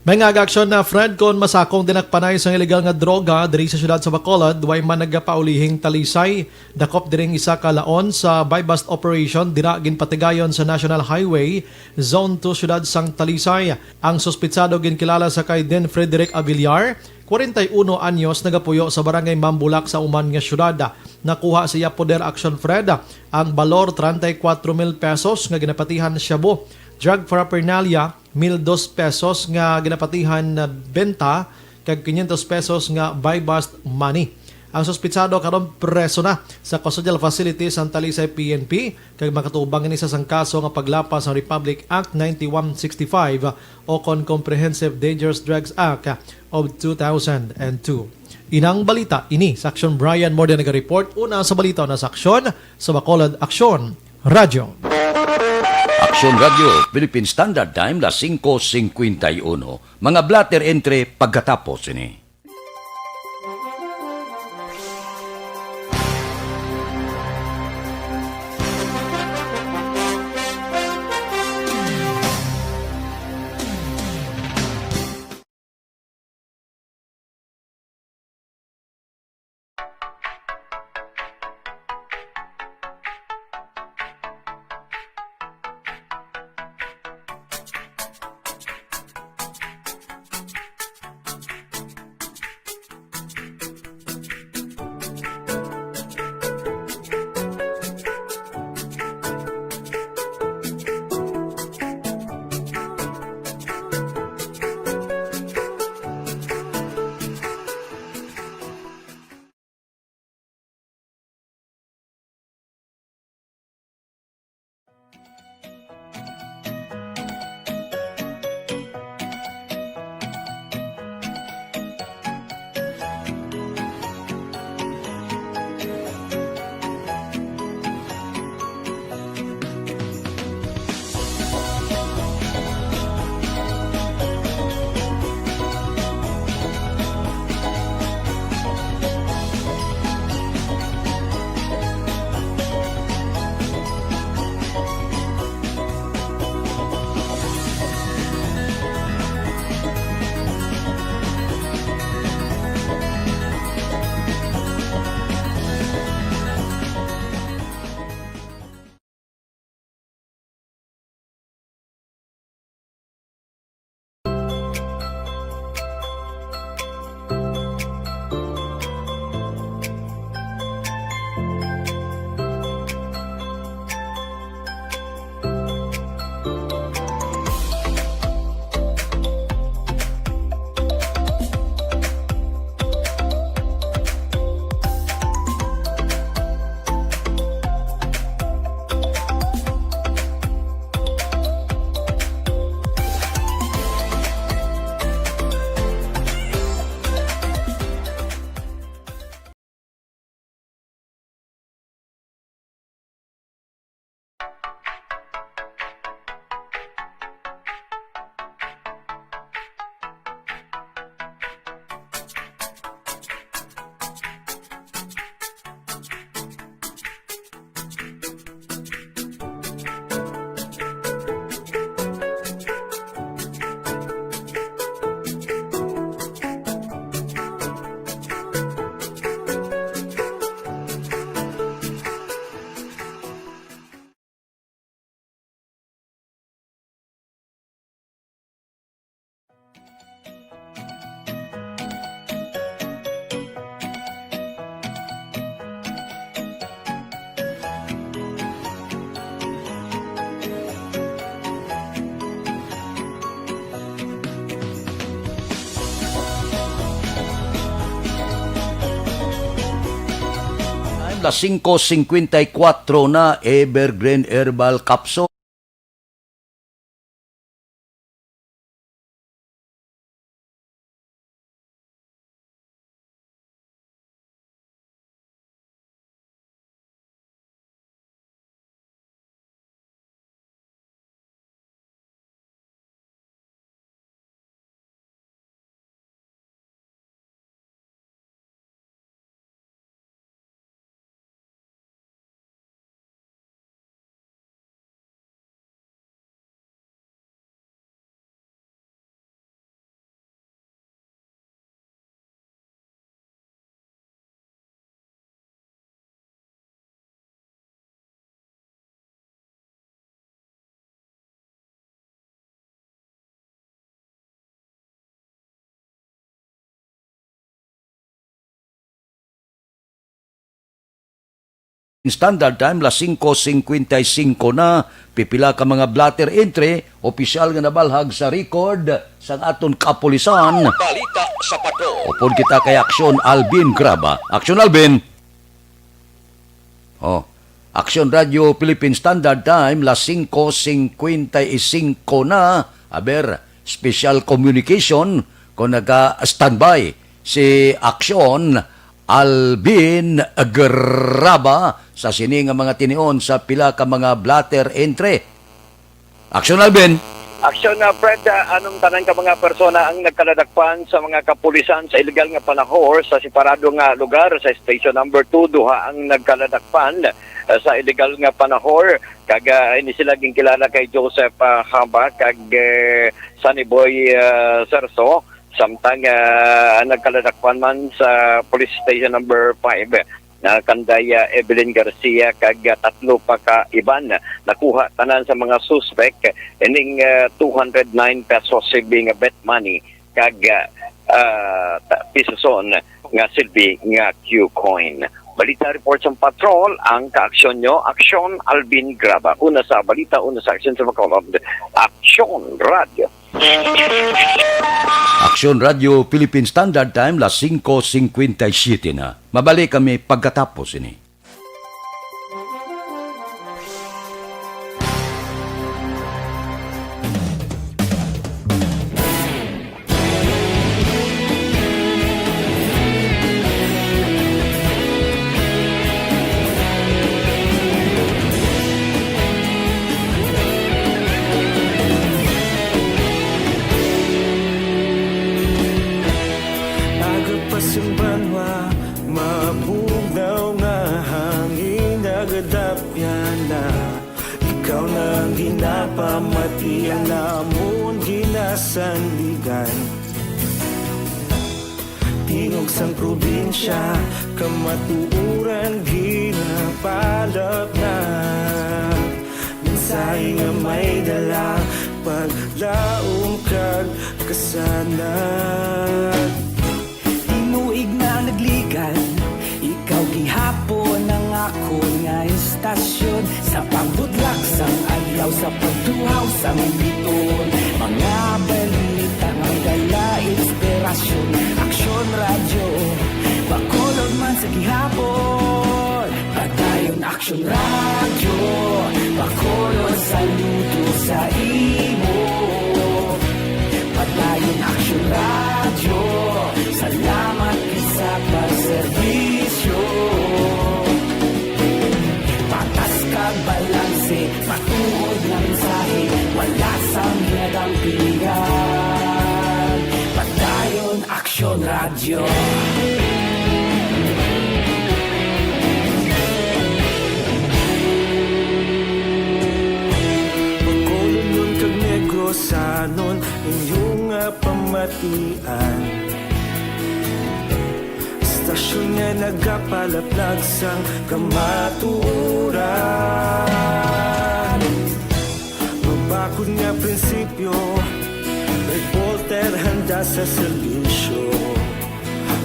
May nga aga-aksyon na, Fred, kon masakong dinakpanay sang iligal nga droga diri sa siyudad sa Bacolod, way man nagapaulihing Talisay. Dakop diri ang isa ka laon sa buy-bust operation dira ginpatigayon sa National Highway Zone two, siyudad sang Talisay. Ang suspitsado ginkilala sa kay Din Frederick Avillar, kwarenta y uno anyos, nagapuyo sa barangay Mambulak sa Uman nga siyudad. Nakuha sa iya poder, Aksyon Fred, ang balor treinta y cuatro mil pesos nga ginapatihan shabu, drug paraphernalia, mil dos pesos nga ginapatihan na benta, kag quinientos pesos nga buy-bust money. Ang suspitsado karon preso na sa custodial facility sang Talisay P N P, kag makatubang ini sa sang kaso nga paglapas sa Republic Act ninety-one sixty-five o kon Comprehensive Dangerous Drugs Act of two thousand and two. Inang balita ini sa Aksyon Brian Morden naga-report. Una sa balita, una sa aksyon, sa Bacolod Aksyon Radyo. Aksyon Radyo, Philippine Standard Time, las singko singkwenta y uno. Mga blotter entry pagkatapos ini. Singko singkwenta y kuwatro na, Evergreen Herbal Capsule. Standard Time, las singko singkwenta y singko na. Pipila ka mga blotter entry, opisyal nga nabalhag sa record sang aton kapulisan. Balita sa Patrol. Upod kita kay Aksyon Alvin Graba. Aksyon Alvin. Oh. Aksyon Radio Philippine Standard Time, las singko singkwenta y singko na. Aber, special communication kung naga-standby si Aksyon Alvin Graba sa sini nga mga tinion sa pila ka mga blotter entry. Aksyon, Alvin. Aksyon na, Fred, ah, anong tanan ka mga persona ang nagkaladakpan sa mga kapulisan sa illegal nga panahor sa separado nga lugar sa Station Number Two? Duha ang nagkaladakpan, ah, sa illegal nga panahor, kag, ah, ini sila ginkilala kay Joseph, ah, Haba kag, eh, Sunny Boy, ah, Serso, samtang, ah, nagkaladakpan man sa Police Station Number Five na kanday, ah, Evelyn Garcia kag, ah, tatlo pa ka iban. Nakuha tanan sa mga suspek ining, ah, two hundred nine pesos silbi nga bet money kag, ah, ah, ta-, pisoson nga silbi nga Q coin. Balita report sa Patrol, ang kaaksyon nyo, Aksyon Alvin Graba. Una sa balita, una sa aksyon sa Bacolod, Aksyon Radio. Aksyon Radio Philippine Standard Time, las singko singkwenta y siyete na. Mabalik kami pagkatapos ini. Aga pa sing banwa, mabugnaw nga hangin nagadapyan na. Ikaw na ang ginapamati, ang amon ginasandigan. Tingog sang probinsya, kamatuoran ginapalapnag. Mensahe nga may dala, paglaom kag kasanag. Tinuig na nagligad, ikaw gihapon ang akon nga estasyon. Sa pagbudlak sang adlaw, sa pagtuhaw sang biton, mga balita nga dala inspirasyon. Aksyon Radyo, Bacolod man sa gihapon. Padayon Aksyon Radyo, Bacolod, saludo sa imo. Padayon Aksyon Radyo, salamat gid sa pagserbisyo. Patas kag balanse, matuod nga mensahe, wala sang ginadampigan. Padayon Aksyon Radyo. Bacolod kag Negrosanon, inyo nga pamatian. Estasyon nga nagapalaplag sang kamatuoran. Mabakod nga prinsipyo, reporter handa sa serbisyo.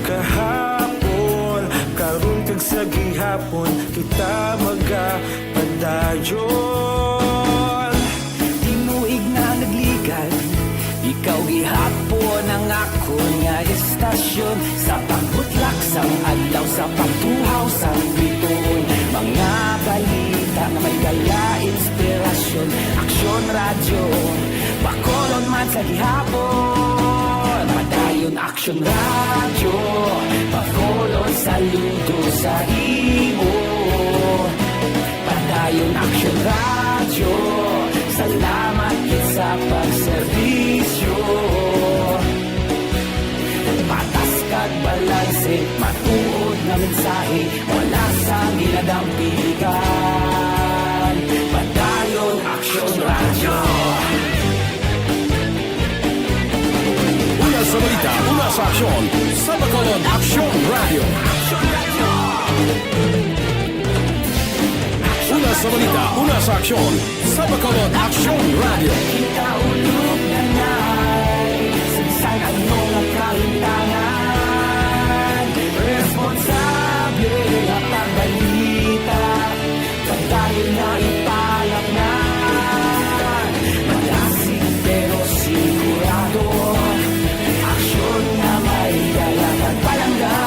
Kahapon, karon kag sa gihapon, kita magapadayon. Tinuig na nagligad, ikaw gihapon ang akon nga estasyon. Sa pagbutlak sang adlaw, sa pagtuhaw sang bituon, Aksyon Radyo, Bacolod man sa gihapon. Padayon Aksyon Radyo, Bacolod saludo sa imo. Padayon Aksyon Radyo, salamat gid sa pagserbisyo. Patas kag balanse, matuod nga mensahe, wala sang ginadampigan. Padayon Aksyon Radyo. Una sa balita, una sa aksyon, sa Bacolod Aksyon Radyo. Una sa balita, una sa aksyon, sa Bacolod Aksyon Radyo. Kita ulog na nay, sa bisan ano nga kahintangan, responsable nga pagbalita, padayon na ipalapnan. Malasig pero sigurado, aksyon nga may dala kag palangga.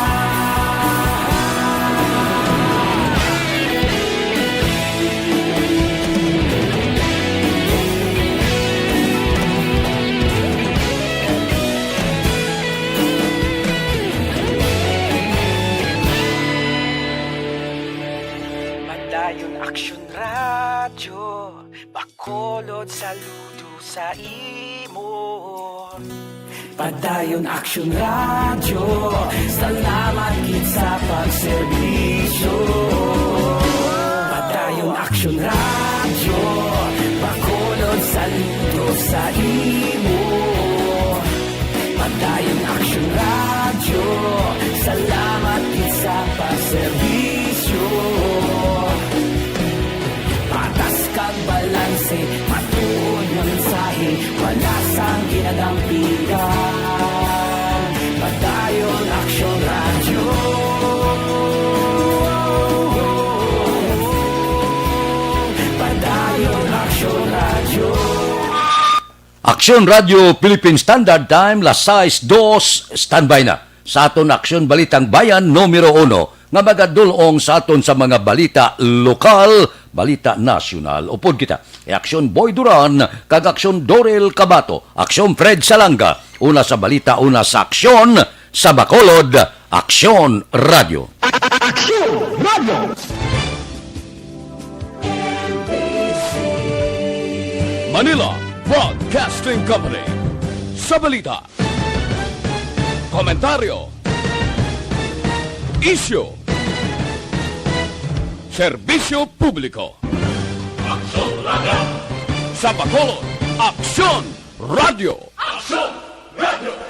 Padayon Aksyon Radyo, Bacolod saludo sa imo. Padayon Aksyon Radyo, salamat gid sa pagserbisyo. Padayon Aksyon Radyo, Bacolod saludo sa imo. Padayon Aksyon Radyo, salamat gid sa pagserbisyo. Patas kag balanse, matuod nga mensahe, wala sang ginadampigan. Padayon Aksyon Radyo. Padayon Aksyon Radyo. Aksyon Radyo Philippine Standard Time, las sais dos, standby na sa aton Aksyon Balitang Bayan numero uno, nga magadul-ong sa aton sa mga balita lokal, balita nasyonal. Upod kita, i-Aksyon Boy Duran kag Aksyon Dorel Cabato, Aksyon Fred Salanga, una sa balita, una sa aksyon, sa Bacolod, Aksyon Radyo. Aksyon Radyo! Manila Broadcasting Company. Sa balita, komentaryo, isyu, serbisyo publiko. Aksyon Radyo. Sa Bacolod, Aksyon Radyo. Aksyon Radyo.